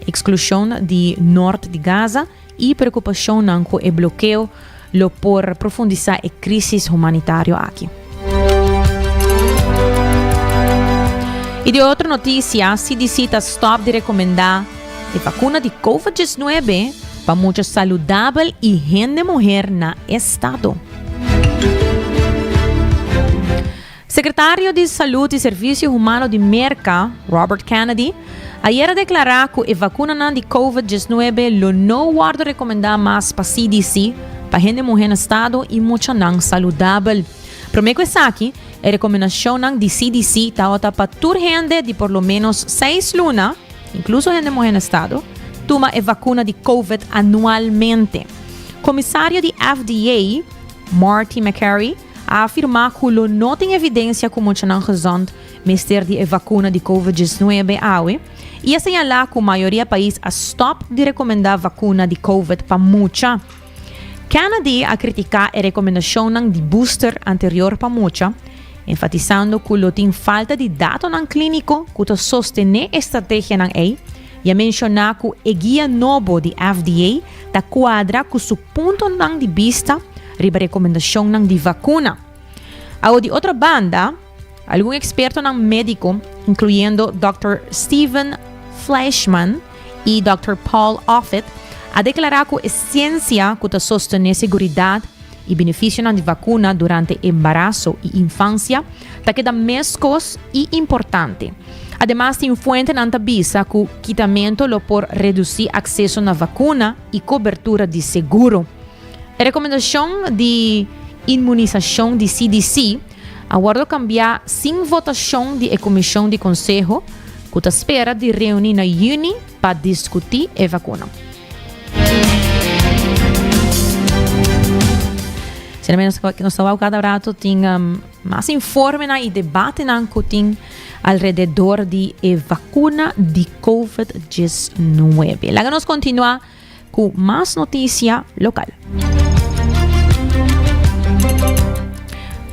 eksklushon di nort di Gaza, i preokupashonnan ku e blokeo lo por profundisá e krísis humanitario aki. I di otro notisia, CDC ta stòp di rekomendá e vakuna di Covid 19 pa mucha saludabel i hende muher na estado. Sekretario di Salud i Servisio Humano di Merka, Robert Kennedy, ayer a deklará ku e vakunanan di Covid 19 lo no wòrdu rekomendá mas pa CDC. pa hende muhé na estado i muchanan saludabel. Promé ku esaki, e rekomendashonnan di CDC tabata pa tur hende di por lo ménos seis luna, inkluso hende muhé na estado, tuma e vakuna di covid anualmente. Komisario di FDA, Marty Makary, a afirmá ku lo no tin evidensia ku muchanan gezond mester di e vakuna di covid 19 awe i a señalá ku mayoria pais a stòp di rekomendá vakuna di covid pa mucha. Kennedy a kritiká e rekomendashonnan di booster anterior pa mucha, enfatisando ku lo tin falta di datonan klíniko ku ta sostené e strategianan ei i a menshoná ku e guia nobo di FDA ta kuadra ku su puntonan di bista riba rekomendashonnan di vakuna. Awo di otro banda, algun ekspertonan médiko, inkluyendo dòkter Steven Fleischman i dòkter Paul Offit, a deklará ku e siensia ku ta sostené seguridat i benefisionan di vakuna durante embaraso i infansia ta keda meskos i importante. Ademas tin fuentenan ta bisa ku kitamento lo por redusí akseso na vakuna i kobertura di seguro. E rekomendashon di inmunisashon di CDC a wòrdu kambiá sin votashon di e komishon di konseho ku ta spera di reuní na yüni pa diskutí e vakuna. Sinceramente nos ta wou kada rato tin mas informenan y debatenan ku tin alrededor di e vakuna di covid 19. Laga nos kontinua ku mas notisia lokal.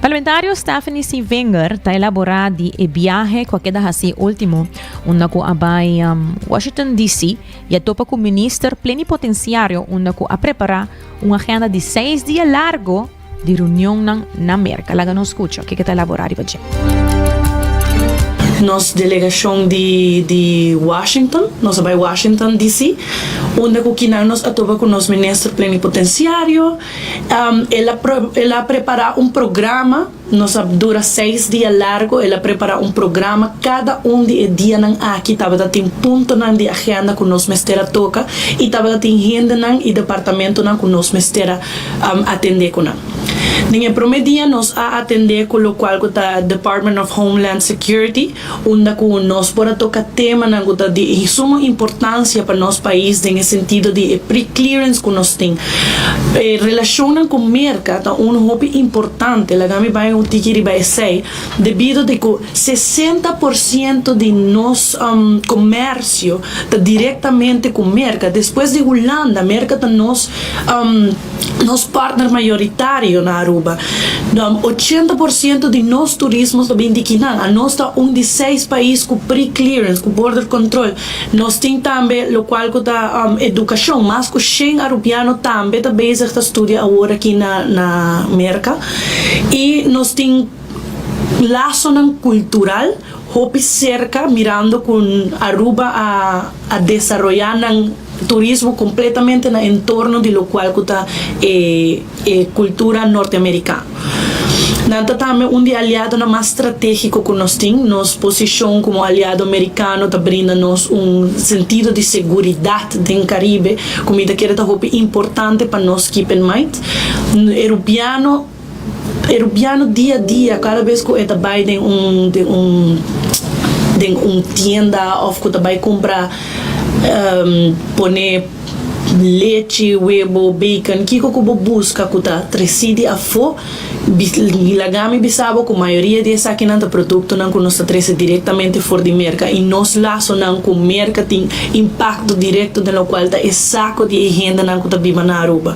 Parlamentario Stephanie Sievinger ta elabora di e biahe ku a keda hasi ultimo unda ku a bai Washington DC i a topa ku minister plenipotenciario unda ku a prepara un agenda di seis dia largo di reunionnan na Merka. Laga nos skucha ke ke ta elaborá riba dje. Nos delegashon di di Washington, nos a bai Washington DC, unda ku kinan nos a topa ku nos minister plenipotenciario. El a el a prepará un programa, nos a dura seis dia largo, el a prepará un programa, kada un di e dianan aki tabata tin puntonan di agenda ku nos mester a toka i tabata tin hendenan i departamentonan ku nos mester a atendé ku nan. Den e promé dia nos a atendé ku lokual ku ta Department of Homeland Security, unda ku nos por a toka temanan ku ta di sumo importansia pa nos pais den e sentido di e pre-clearance ku nos tin. E relashonnan ku Merka ta un hopi importante, laga mi bai un tiki riba esei, debido di ku 60% di nos komersio ta direktamente ku Merka. Despues di Hulanda, Merka ta nos Nos partner mayoritario na Aruba. 80% di nos turismo ta bin di kinan. Anos ta un di seis pais cu pre-clearance, cu border control. Nos tin tambe locual cu ta educacion. Mas cu shen Arubiano tambe ta bezig ta studia awor aki na na Merca. Y nos tin lasonan cultural hopi cerca mirando cu Aruba a a desaroya nan turismo completamente na entorno di locual cu ta e e cultura norteamericano. Nan ta tambe un di aliadonan mas strategico cu nos tin. Nos posicion como aliado mericano ta brinda nos un sentido di seguridad den Caribe cu mi ta kere ta hopi importante pa nos keep in mind. E rubiano E rubiano dia dia cada bes cu e ta bay den un den un den un tienda of cu ta bay cumpra pone lechi, webo, bacon, kico cu bo busca cu ta treci di afo, laga mi bisa bo cu mayoria di esakinan ta productonan cu nos ta trece directamente for di Merca y nos lasonan cu Merca tin impacto directo den locual ta e saco di e hendenan cu ta biba na Aruba.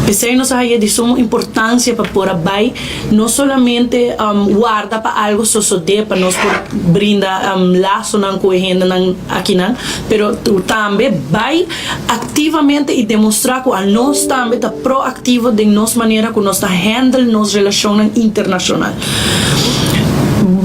P'esei nos a haya di sumo importansia pa por a bai no solamente warda pa algo sosodé pa nos por brinda lasonan ku e hendenan akinan, pero tambe bai aktivamente i demostrá ku anos tambe ta proaktivo den nos manera ku nos ta handle nos relashonnan internashonal.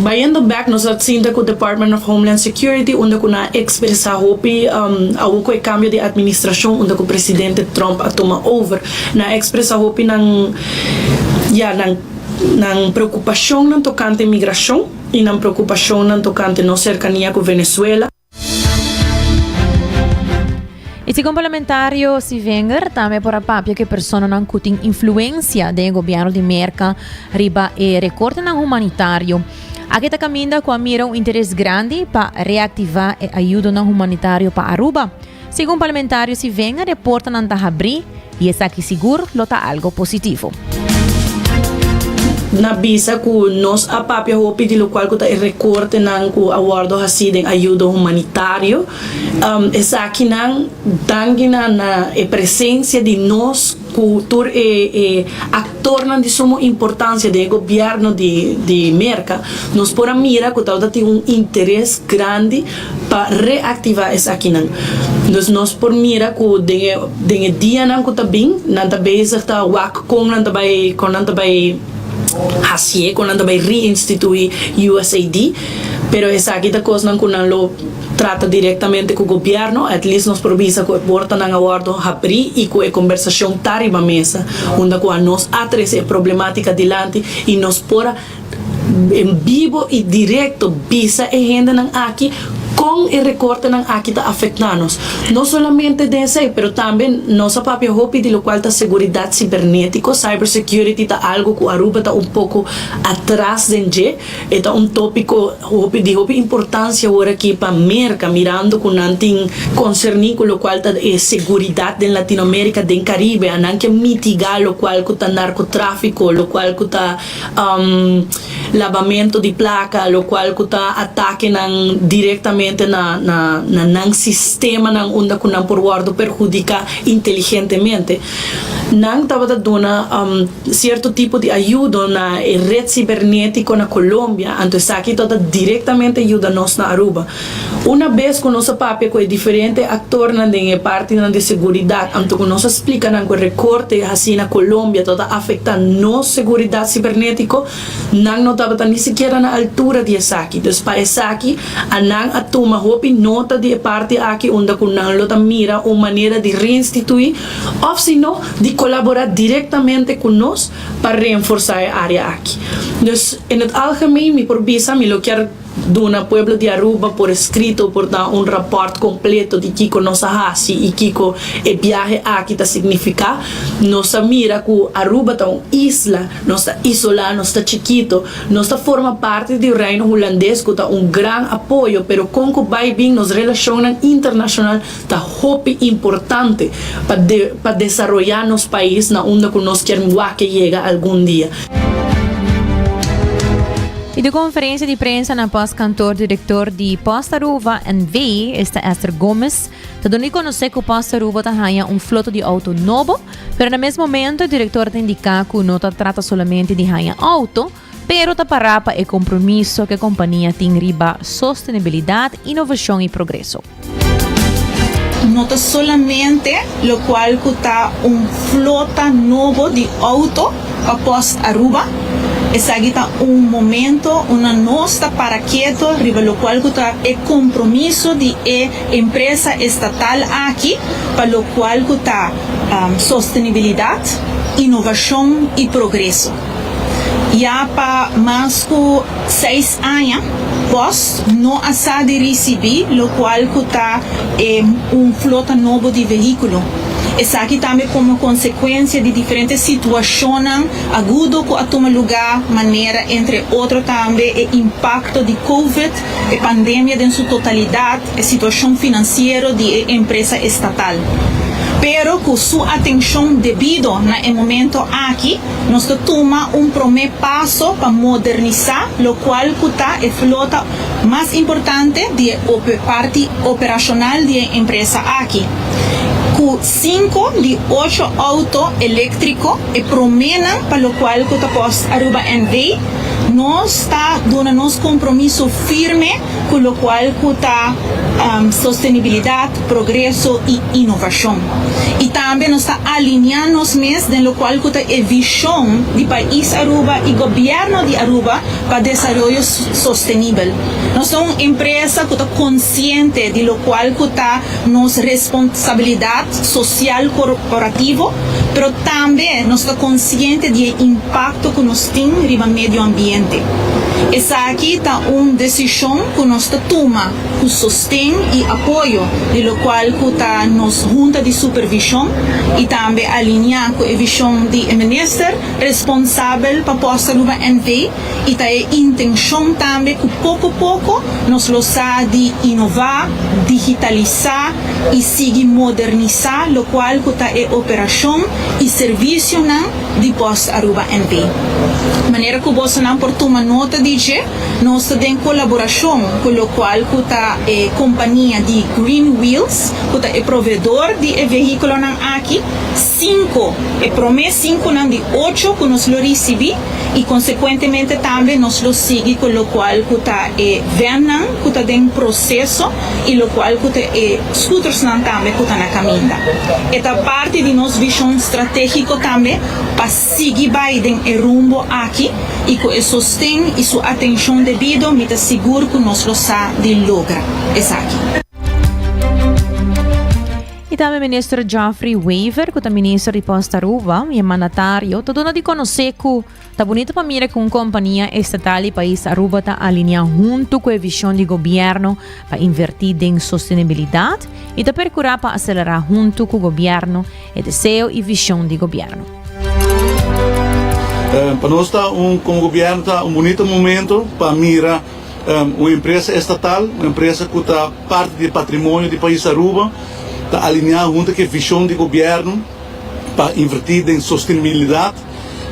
Bayendo bek nos a sinta ku Department of Homeland Security unda ku nan a ekspresá hopi awor ku e kambio di administrashon unda ku presidente Trump a tuma over nan a ekspresá hopi nan ya nan nan preokupashonnan tokante migrashon i nan preokupashonnan tokante nos serkania ku Venezuela. E. Segun parlamentario Sievinger tambe por a papia ku e personanan ku tin influensia den e gobièrnu di Merka riba e rekortenan humanitario. Aki ta kaminda ku a mira un interes grandi pa reaktivá e ayudonan humanitario pa Aruba. Segun parlamentario Sievinger e portanan ta habrí i esaki sigur lo ta algo positivo. Na bisa ku nos a papia hopi di lokual ku ta e rekortenan ku a wòrdu hasí den ayudo humanitario. Esakinan danki na na e presensia di nos ku tur e e aktornan di sumo importansia den e gobièrnu di di Merka, nos por a mira ku tabata tin un interes grandi pa reaktivá esakinan. Dus nos por mira ku den e den e dianan ku ta bin nan ta bezig ta wak kon nan ta bai kon nan ta bai hasié, kon nan ta bai reinstituí USAID, pero esaki ta kosnan ku nan lo trata direktamente ku gobièrnu, at least nos por bisa ku e portanan a wòrdu habrí i ku e kombersashon ta riba mesa, unda ku anos a trese e problematika dilanti i nos por a En bibo i direkto bisa e hendenan aki kon e rekortenan aki ta afektá nos. No solamente den esei, pero tambe nos a papia hopi di lokual ta seguridat sibernétiko. Cyber security ta algu ku Aruba ta un poko atras den dje. E ta un tópiko hopi di hopi importansia awor aki pa Merka, mirando ku nan tin konserní ku lokual ta e seguridat den Latinoamérika, den Karibe. A nan ke mitigá lokual ku ta narkotráfiko, lokual ku ta Labamento di placa, locual cu ta atakenan directamente na na na nan sistemanan unda cu nan por wordo perhudica inteligentemente. Nan tabata duna cierto tipo di ayudo na e red cibernetico na Colombia, anto esaki tabata directamente yuda nos na Aruba. Una bes cu nos a papia cu e diferente actornan den e partinan di seguridad, anto cu nos a splica nan cu e recorte haci na Colombia tabata afecta nos seguridad cibernetico, nan no tabata ni sikiera na altura di esaki. Dus pa esaki a nan a tuma hopi nota di e parti aki unda cu nan lo ta mira un manera di reinstitui of si no di colabora directamente cu nos pa reenforsa e area aki. Dus in het algemeen mi por bisa mi lo kier. Duna pueblo di Aruba por escrito por ta un rapport completo di kico nos a haci y kico e biahe aki ta significa. Nos a mira cu Aruba ta un isla, nos ta isola, nos ta chikito, nos ta forma parti di Reino Hulandes cu ta un gran apoyo, pero con cu bay bin nos relacionnan internacional ta hopi importante pa pa desaroya nos pais na unda cu nos kier wak yega algun dia. Y di conferencia di prensa na postkantoor director di Post Aruba NV, esta Esther Gomez, ta duna di conoce cu Post Aruba ta haya un flota di auto nobo, pero na mes momento e director ta indica cu no ta trata solamente di haya auto, pero ta para pa e compromiso cu e compania tin riba sostenibilidad, innovacion y progreso. No ta solamente locual cu ta un flota nobo di auto pa Post Aruba, esaki ta un momento unda nos ta para keto riba locual cu ta e compromiso di e empresa estatal aki pa locual cu ta sostenibilidad, innovacion y progreso. Ya pa mas cu seis aña Post no a sa di ricibi locual cu ta e un flota nobo di vehiculo. Esaki tambe como consecuencia di diferente situacionnan agudo cu a tuma lugar manera entre otro tambe e impacto di Covid, e pandemia den su totalidad, e situacion financiero di e empresa estatal. Pero cu su atencion debido na e momento aki, Nos ta tuma un promé paso pa modernisá lokual ku ta e flota mas importante di e parti operashonal di e empresa aki. Ku sinku di ocho outo eléktriko, e proménan pa lokual ku ta Post Aruba NV, nos ta duna nos kompromiso firme ku lokual ku ta sostenibilidat, progreso i inovashon. I tambe nos ta alineá nos mes den lokual ku ta e vishon di pais Aruba i gobièrnu di Aruba pa desaroyo sostenibel. Nos ta un empresa ku ta konsiente di lokual ku ta nos responsabilidat sosial korporativo. Pero tambe nos ta konsiente di e impakto ku nos tin riba medio ambiente. Esaki ta un desishon ku nos ta tuma ku sosten i apoyo di lokual ku ta nos Hunta di Supervishon i tambe alineá ku e vishon di e minister responsabel pa Post Aruba NV. I ta e intenshon tambe ku poko poko nos lo sa di inová, digitalisá i sigui modernisá lokual ku ta e operashon i servisionan di Post Aruba NV. Manera ku bosonan por tuma nota di dje, nos ta den kolaborashon ku lokual ku ta e kompania di Green Wheels ku ta e proveedor di e vehíkulonan aki, sinku, e promé sinkunan di ocho ku nos lo risibí. I konsekuentemente tambe nos lo sigui ku lokual ku ta e vènnan ku ta den proseso i lokual ku ta e scootersnan tambe ku ta na kaminda. E ta parti di nos vishon stratégiko tambe pa sigui bai den e rumbo aki i ku e sosten i su atenshon debido mi ta sigur ku nos lo sa di logra esaki. Y tambe Minister Geoffrey Wever, cu ta Minister di Post Aruba y e mandatario, ta duna di conoce cu ta bunito pa mira cu un compania estatal di pais Aruba ta alinea hunto cu e vision di gobierno pa inverti den sostenibilidad y ta percura pa acelera hunto cu gobierno e deseo y vision di gobierno. Pa nos ta un, como gobierno ta un bunito momento pa mira Un empresa estatal, un empresa cu ta parti di e patrimonio di pais Aruba, ta alinea hunto cu e vision di gobierno pa inverti den sostenibilidad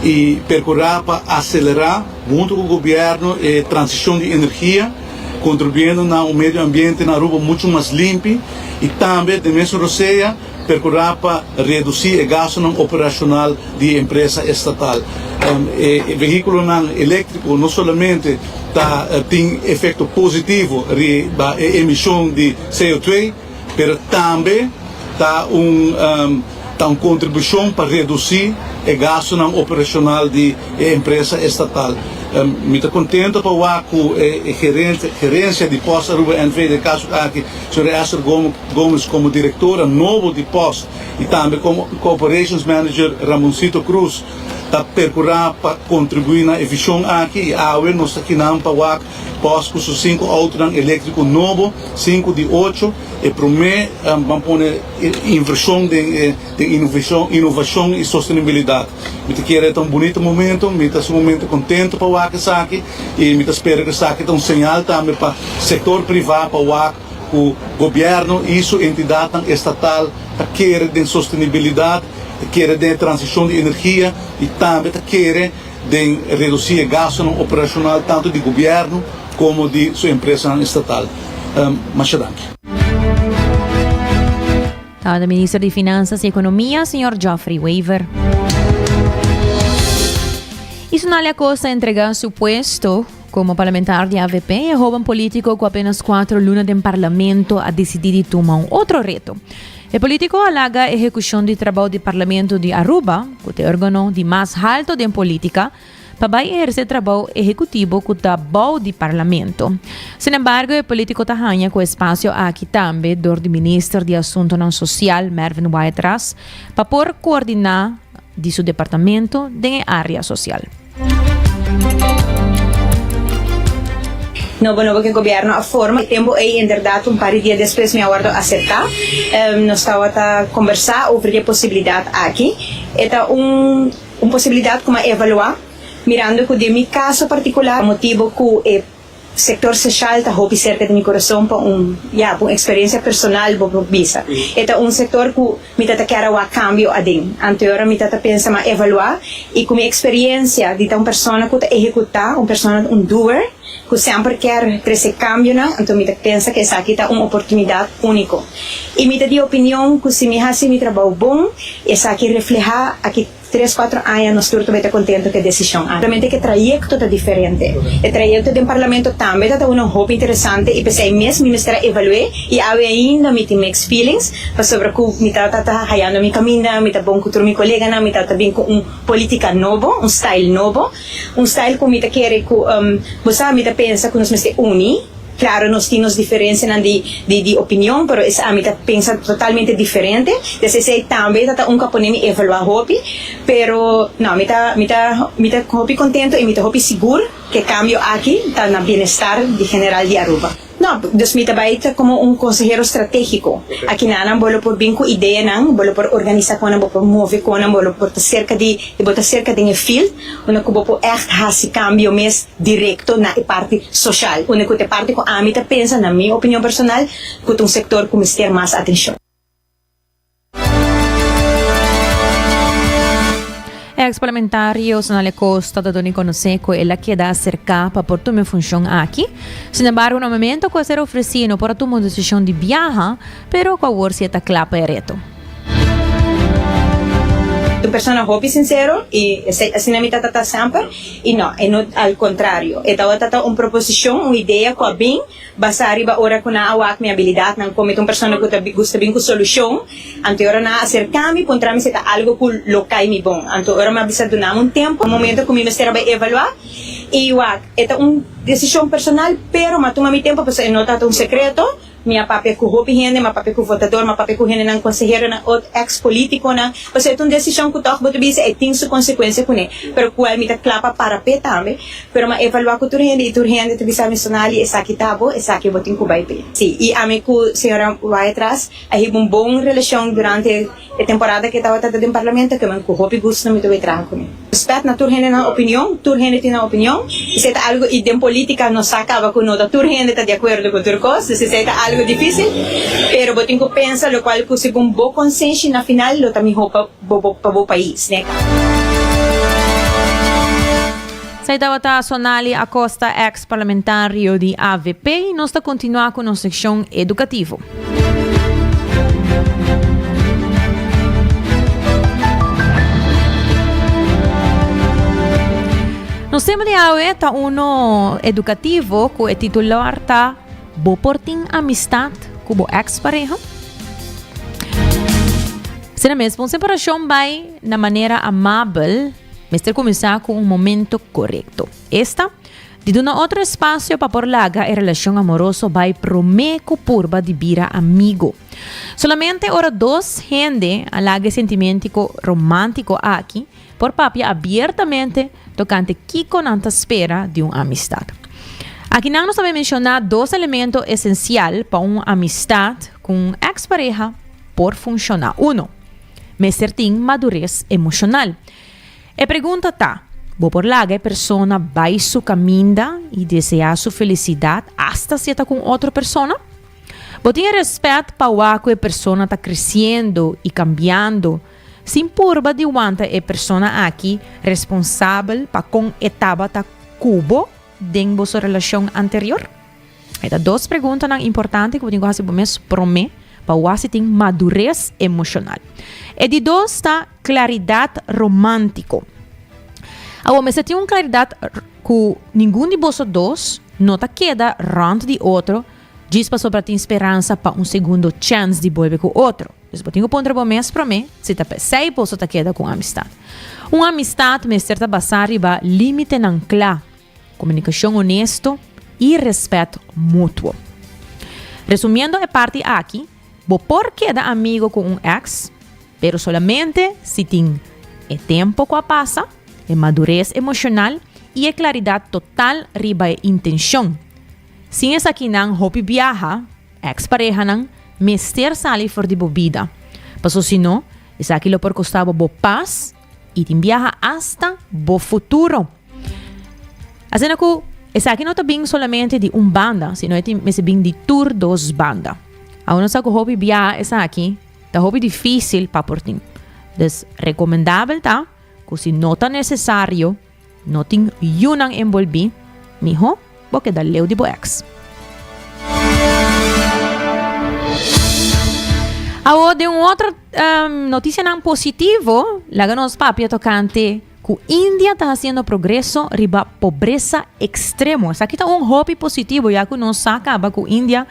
y percura pa acelera hunto cu gobierno e transicion di energia, contribuyendo na un medio ambiente na Aruba mucho mas limpi y tambe den mesun rosea percura pa reduci e gastonan operacional di e empresa estatal. E vehiculonan electrico no solamente ta tin efecto positivo riba e emision di CO2, pero tambe ta un ta un contribucion pa reduci e gastonan operacional di e empresa estatal. Mi ta contento pa wak cu e gerencia di Post Aruba NV, den e caso aki señor Esther Gomez como directora nobo di Post y tambe como Operations Manager Ramoncito Cruz ta percura pa contribui na e vision aki y awe nos ta kinan pa wak Post cu su cinco autonan electrico nobo, cinco di ocho, e prome ban pone inversion den den innovacion y sostenibilidad. Mi ta kere ta un bunito momento, mi ta sumamente contento pa wak esaki y mi ta spera cu esaki ta un señal tambe pa sector priva pa wak ku gobièrnu i su entidatnan estatal ta kere den sostenibilidat, ta kere den e transishon di energia i tambe ta kere den redusí e gastunan operashonal tantu di gobièrnu komo di su empresanan estatal. Masha danki. Tabata Minister di Finanzas y Economia, señor Geoffrey Wever. Y Sonalia Acosta a entrega su puesto Como parlamentar di avp, e hoben politico cu apenas cuatro luna den parlamento a dicidi di tuma un otro reto. E politico a laga ehecucion di trabou di Parlamento di Aruba, cu ta e organo di mas halto den politica, pa bay eherce trabou ehecutivo cu ta bou di Parlamento. Sin embargo, e politico ta haña cu e espacio aki tambe dor di Minister di Asuntonan Social, Mervin Wyatt-Ras, pa por coordina di su departamento den e area social. Nobo nobo ku e gobièrnu a forma. E tempu ei inderdat un par di dia despues mi a wòrdu aseptá. Nos tabata kombersá over di e posibilidat aki. E ta un un posibilidat ku mi a evaluá mirando ku den mi kaso partikular motibu ku e Sector social ta hopi cerca di mi corazon pa un, ya, pa un experiencia personal bo por bisa. E ta un sector cu mi ta ta kier a wak cambio aden. Anteora mi ta ta pensa ma evalua y cu mi experiencia di ta un persona cu ta ehecuta, un persona, un doer, cu semper kier trece cambionan, anto mi ta pensa cu esaki ta un oportunidad unico. Y mi ta di opinion cu si mi haci mi trabou bon, esaki refleha aki. Tres cuatro aña nos tur tabata contento cu e decision aki. Solamente cu e trayecto ta diferente. E trayecto den Parlamento tambe ta ta uno hopi interesante y p'esey mes mi mester a evalue y awe ainda mi tin mixed feelings pasobra cu mi ta ta hayando mi caminda, mi ta bon cu tur mi coleganan, mi ta ta bin cu un politica nobo, un style nobo, un style cu mi ta kere cu bo sa mi ta pensa cu nos mester uni. Claro nos tin nos diferencianan di di di opinion pero es ami ta pensa totalmente diferente des esey tambe ta ta un cu a pone mi evalua hopi pero no mi ta mi ta mi ta hopi contento y mi ta hopi sigur cu e cambio aki ta na bienestar di general di Aruba. No, dus mi ta bai ta como un consehero strategico. Akinanan bo lo por bin cu ideanan, bo lo por organisa con nan, bo por move con nan, bo lo por ta cerca di, bo ta cerca den e field, unda cu bo por echt haci cambio mes directo na e parti social, unda cu ta e parti cu ami ta pensa, na mi opinion personal, cu ta un sector cu mester mas atencion. Ex parlamentario Sonali Costa ta duna conoce cu el a keda acerca pa por tuma e funcion aki. Sin embargo, na momento cu a ser ofreci no por a tuma un decision di biaha, pero cu awor si e ta cla pa e reto. Un persona hopi sincero y esey asina mi ta trata semper y no, e no al contrario e tabata ta un proposicion, un idea cu a bin. Basá riba ora ku nan a wak mi abilidatnan komo mi ta un persona ku ta gusta bin ku solushon, anto e ora nan a aserká mi puntra mi si ta algu ku lo kai mi bon. Anto ora mi a bisa duna mi un tempu, un momento ku mi mester a bai evaluá i wak. E ta un desishon personal, pero mi a tuma mi tempu pasobra e no tabata un sekreto. Mi a papia ku hopi hende, mi a papia ku votador, mi a papia ku hendenan, konseheronan, ot eks polítikonan. Pasobra e ta un desishon ku tòg bo ta bisa e tin su konsekuensia kuné, pero kual mi ta kla pa para p'e tambe. Pero m'a evaluá ku tur hende i tur hende ta bisa mi, Sonali, esaki ta bo, esaki bo tin ku bai p'e. Sí, i ami ku señora Wyatt-Ras a hiba un bon relashon durante e temporada ku e tabata den parlamento, ke men ku hopi gusto mi ta bai traha kuné. Respèt na tur hende nan opinion, tur hende tin nan opinion, esei ta algu i den polítika nos sa kaba ku no ta tur hende ta di akuerdo ku tur kos, dus esei ta algu difísil, pero bo tin ku pensa lokual ku segun bo konsenshi na final lo ta mihó pa bo pa bo pais, ne. Esei tabata Sonali Acosta, ex parlamentario di avp. Nos ta continua cu nos seccion educativo. Nos tema di awe ta uno educativo cu e titular ta Bo por tin amistad cu bo ex pareha? Asina mes, pa un separacion bai na manera amabel, Mester kuminsá ku un momento korekto. Esta, di duna otro espasio pa por laga e relashon amoroso bai promé ku purba di bira amigo. Solamente ora dos hende a laga e sentimentiko romántiko aki por papia abiertamente tokante kiko nan ta spera di un amistat. Akinan nos ta bai menshoná dos elemento esensial pa un amistat ku un eks pareha por funshoná. Uno. Mester tin madures emoshonal. E pregunta ta, bo por laga e persona bai su kaminda i deseá su felisidat asta si e ta ku un otro persona? Bo tin e rèspèt pa wak ku e persona ta kresiendo i kambiando sin purba di wanta e persona aki responsabel pa kon e tabata ku bo den boso relashon anterior? E ta dos preguntanan importante ku bo tin ku hasi bo mes promé pa wak si tin madures emoshonal. E di dos ta klaridat romántiko. Awor mester tin un klaridat ku ningun di boso dos no ta keda rònt di otro djis pasobra tin speransa pa un segundo chèns di bolbe ku otro. Dus bo tin ku puntra bo mes promé si ta p'esei boso ta keda ku un amistat. Un amistat mester ta basá riba límitenan kla. Komunikashon honesto i rèspèt mutuo. Resumiendo e parti aki, bo por keda amigo ku un èks, pero solamente si tin e tempu ku a pasa, e madures emoshonal i e klaridat total riba e intenshon. Sin esakinan hopi biaha, èks parehanan mester sali for di bo bida, paso si no, esaki lo por kosta bo bo pas i tin biaha asta bo futuro. Asina ku esaki no ta bin solamente di un banda, sino e tin mester bin di tur dos banda. Awor nos sa ku hopi biaha esaki ta hopi difísil pa por tin. Dus rekomendabel ta ku si no ta nesesario, no tin yunan enbolbí, mihó bo keda leu di bo eks. Awor den un otro notisianan positivo, laga nos papia tokante Ku India ta hasiendo progreso riba pobresa ekstremo. Esaki ta un hopi positivo ya ku nos sa kaba ku India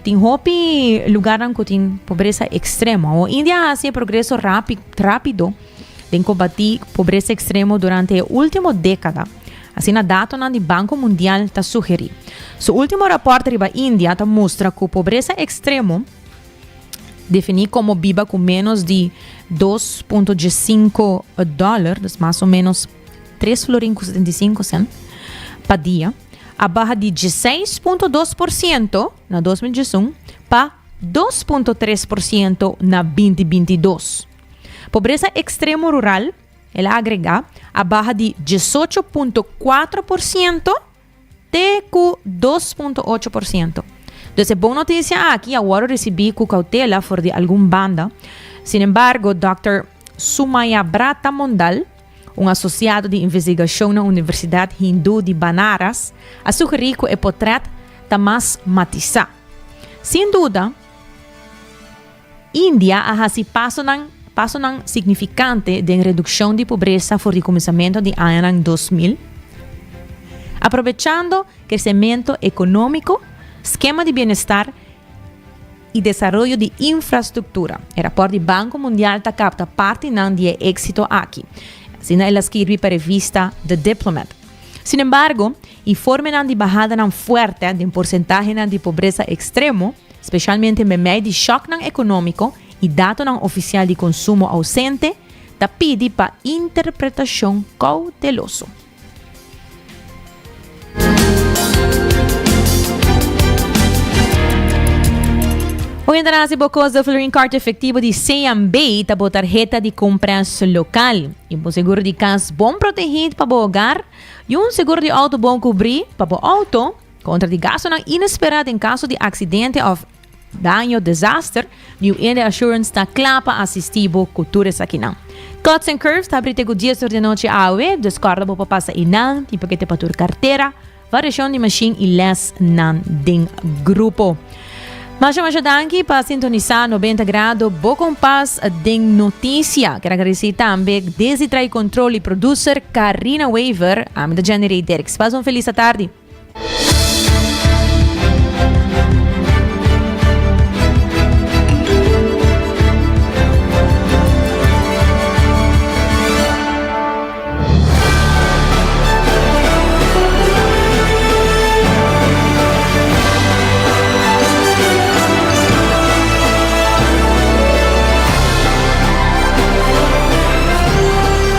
tin hopi lugarnan ku tin pobresa ekstremo. Awor India a hasi e progreso rapido den kombatí pobresa ekstremo durante e último dékada. Asina datonan di Banco Mundial ta sugerí. Su último rapòrt riba India ta mustra ku pobresa ekstremo, definí komo biba ku ménos di 2.15 dòler, dus mas o ménos 3 florin ku 75 sènt, pa dia, a baha di 16.2% na 2011 pa 2.3% na 2022. Pobresa ekstremo rural, El a agregá, a baha di 18.4% te ku 2.8%. Dus e bon notisia aki a wòrdu risibí ku koutela for di algun banda. Sin embargo, dòkter Sumayabrata Mondal, un asosiado di investigashon na Universidat Hindú di Banaras, a sugerí ku e potrèt ta mas matisá. Sin duda, India a hasi pasonan pasonan signifikante den redukshon di pobresa for di kuminsamentu di añanan 2000, aprovechando kresementu ekonómiko, skema di bienestar i desaroyo di infrastruktura. E rapòrt di Banko Mundial ta kapta partinan di e éksito aki, asina el a skirbi pa revista The Diplomat. Sinembargo, informenan di bahadanan fuerte den porsentahenan di pobresa ekstremo, Spesialmente meimei di shòknan ekonómiko i datonan ofisial di konsumo ousente, ta pidi pa interpretashon kouteloso. Oyente nan hasi bo kos de Florin Card efektivo di CMB ta bo tarheta di kompras lokal. I bo seguro di kas bon protegí pa bo hogar i un seguro di outo bon kubrí pa bo outo. Kontra di gastunan inesperá den kaso di aksidente òf daño, desaster, New India Assurance ta kla pa asistí bo ku tur esakinan. Cuts and Curves ta habrí te ku dies or di anochi awe, dus kòrda bo pa pasa einan, tin pakete pa tur kartera, variashon di mashin i lèsnan den grupo. Masha masha danki pa sintonisá 90 Grado, bo kompas den notisia. Ker agradesí tambe Desi Trai Control i producer Karina Wever. Ami ta Jenny Rey Derks. Pasa un felis atardi.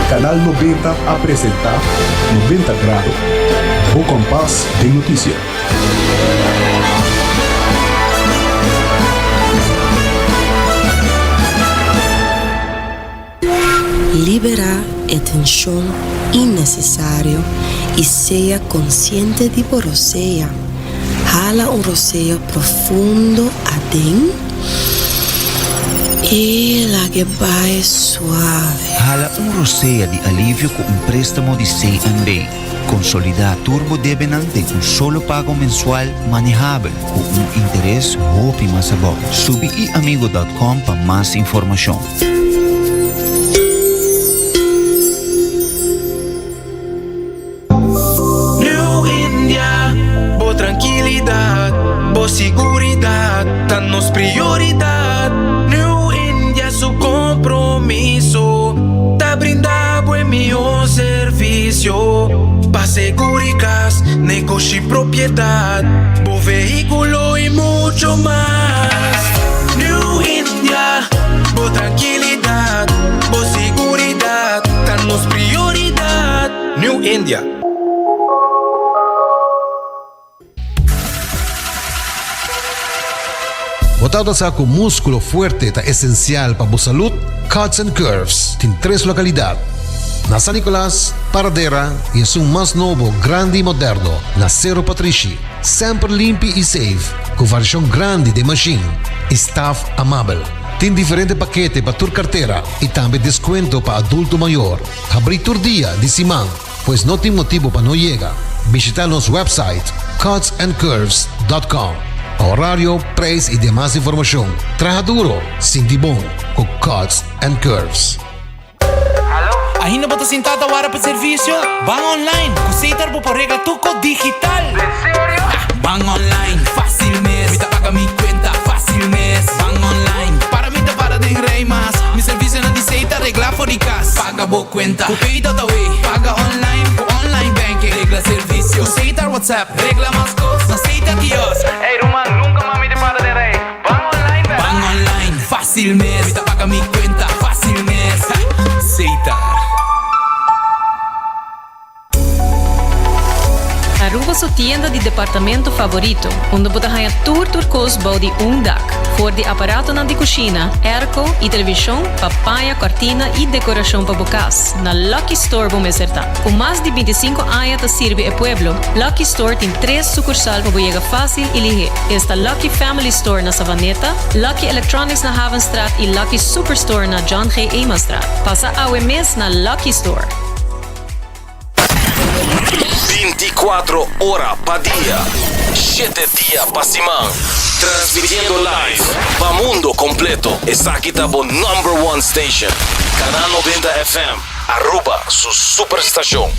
Canal 90 a presenta 90 Grado, bo kompas den notisia. Liberá e tenshon innesesario i sea konsiente di bo rosea. Hala un rosea profundo aden i lag'e bai suave. Hala un rosea di alivio ku un préstamo di CNB. Konsolidá tur bo debenan den un solo pago mensual manehabel ku un interes hopi mas abou. Subi iamigo dòt kòm pa mas informashon. New India, bo trankilidat, bo siguridat ta nos prioridat. New India su kompromiso ta brinda bo e mihó servisio pa seguri kas, negoshi, propiedat, bo vehíkulo i mucho mas. New India, bo trankilidat, bo siguridat ta nos prioridat. New India. Bo tabata sa ku múskulo fuerte ta esensial pa bo salud? Cuts and Curves tin tres lokalidat, na San Nicolas, Paradera i esun mas nobo, grandi i moderno na Sero Patrishi. Semper limpi i safe, ku variashon grandi den mashin i staf amabel. Tin diferente pakete pa tur kartera i tambe deskuento pa adulto mayor. Habrí tur dia di siman, pues no tin motibu pa no yega. Bishita nos website cutsandcurves.com pa horario, prijs i demas informashon. Traha duro, sinti bon ku Cuts and Curves. Ainda bo ta sintá ta wara pa servisio? Ban online! Ku Setar bo por regla tur kos digital! Ban online, fácil mes. Mi ta paga mi cuenta, fácil mes. Ban online, para mi ta para den rij mas. Mi servicionan di Setar regla for di cas. Paga bo cuenta, cu Pay.awe. Paga online, cu online banking. Regla. WhatsApp. Regla mas cos na Setar Kiosk. Hey ruman, nunca mas mi ta para den rij. Ban online bera. Ban online, facil mes. Mi ta paga mi cuenta, facil mes. Setar. Aruba su tienda di departamento favorito, unda bo ta haña tur tur kos bou di un dak. For di aparatonan di kushina, airco i televishon pa paña, kòrtina i dekorashon pa bo kas, na Lucky Store bo mester ta. Ku mas di bintisinko aña ta sirbi e pueblo, Lucky Store tin tres sukursal pa bo yega fásil i lihé. Esta Lucky Family Store na Savaneta, Lucky Electronics na Havenstraat i Lucky Superstore na John G. Emastraat. Pasa awe mes na Lucky Store! 24 ora pa dia, shete dia pa siman. Transmitiendo live pa mundo completo. Esaki ta bo number one station. Canal 90 FM, Aruba su superstacion.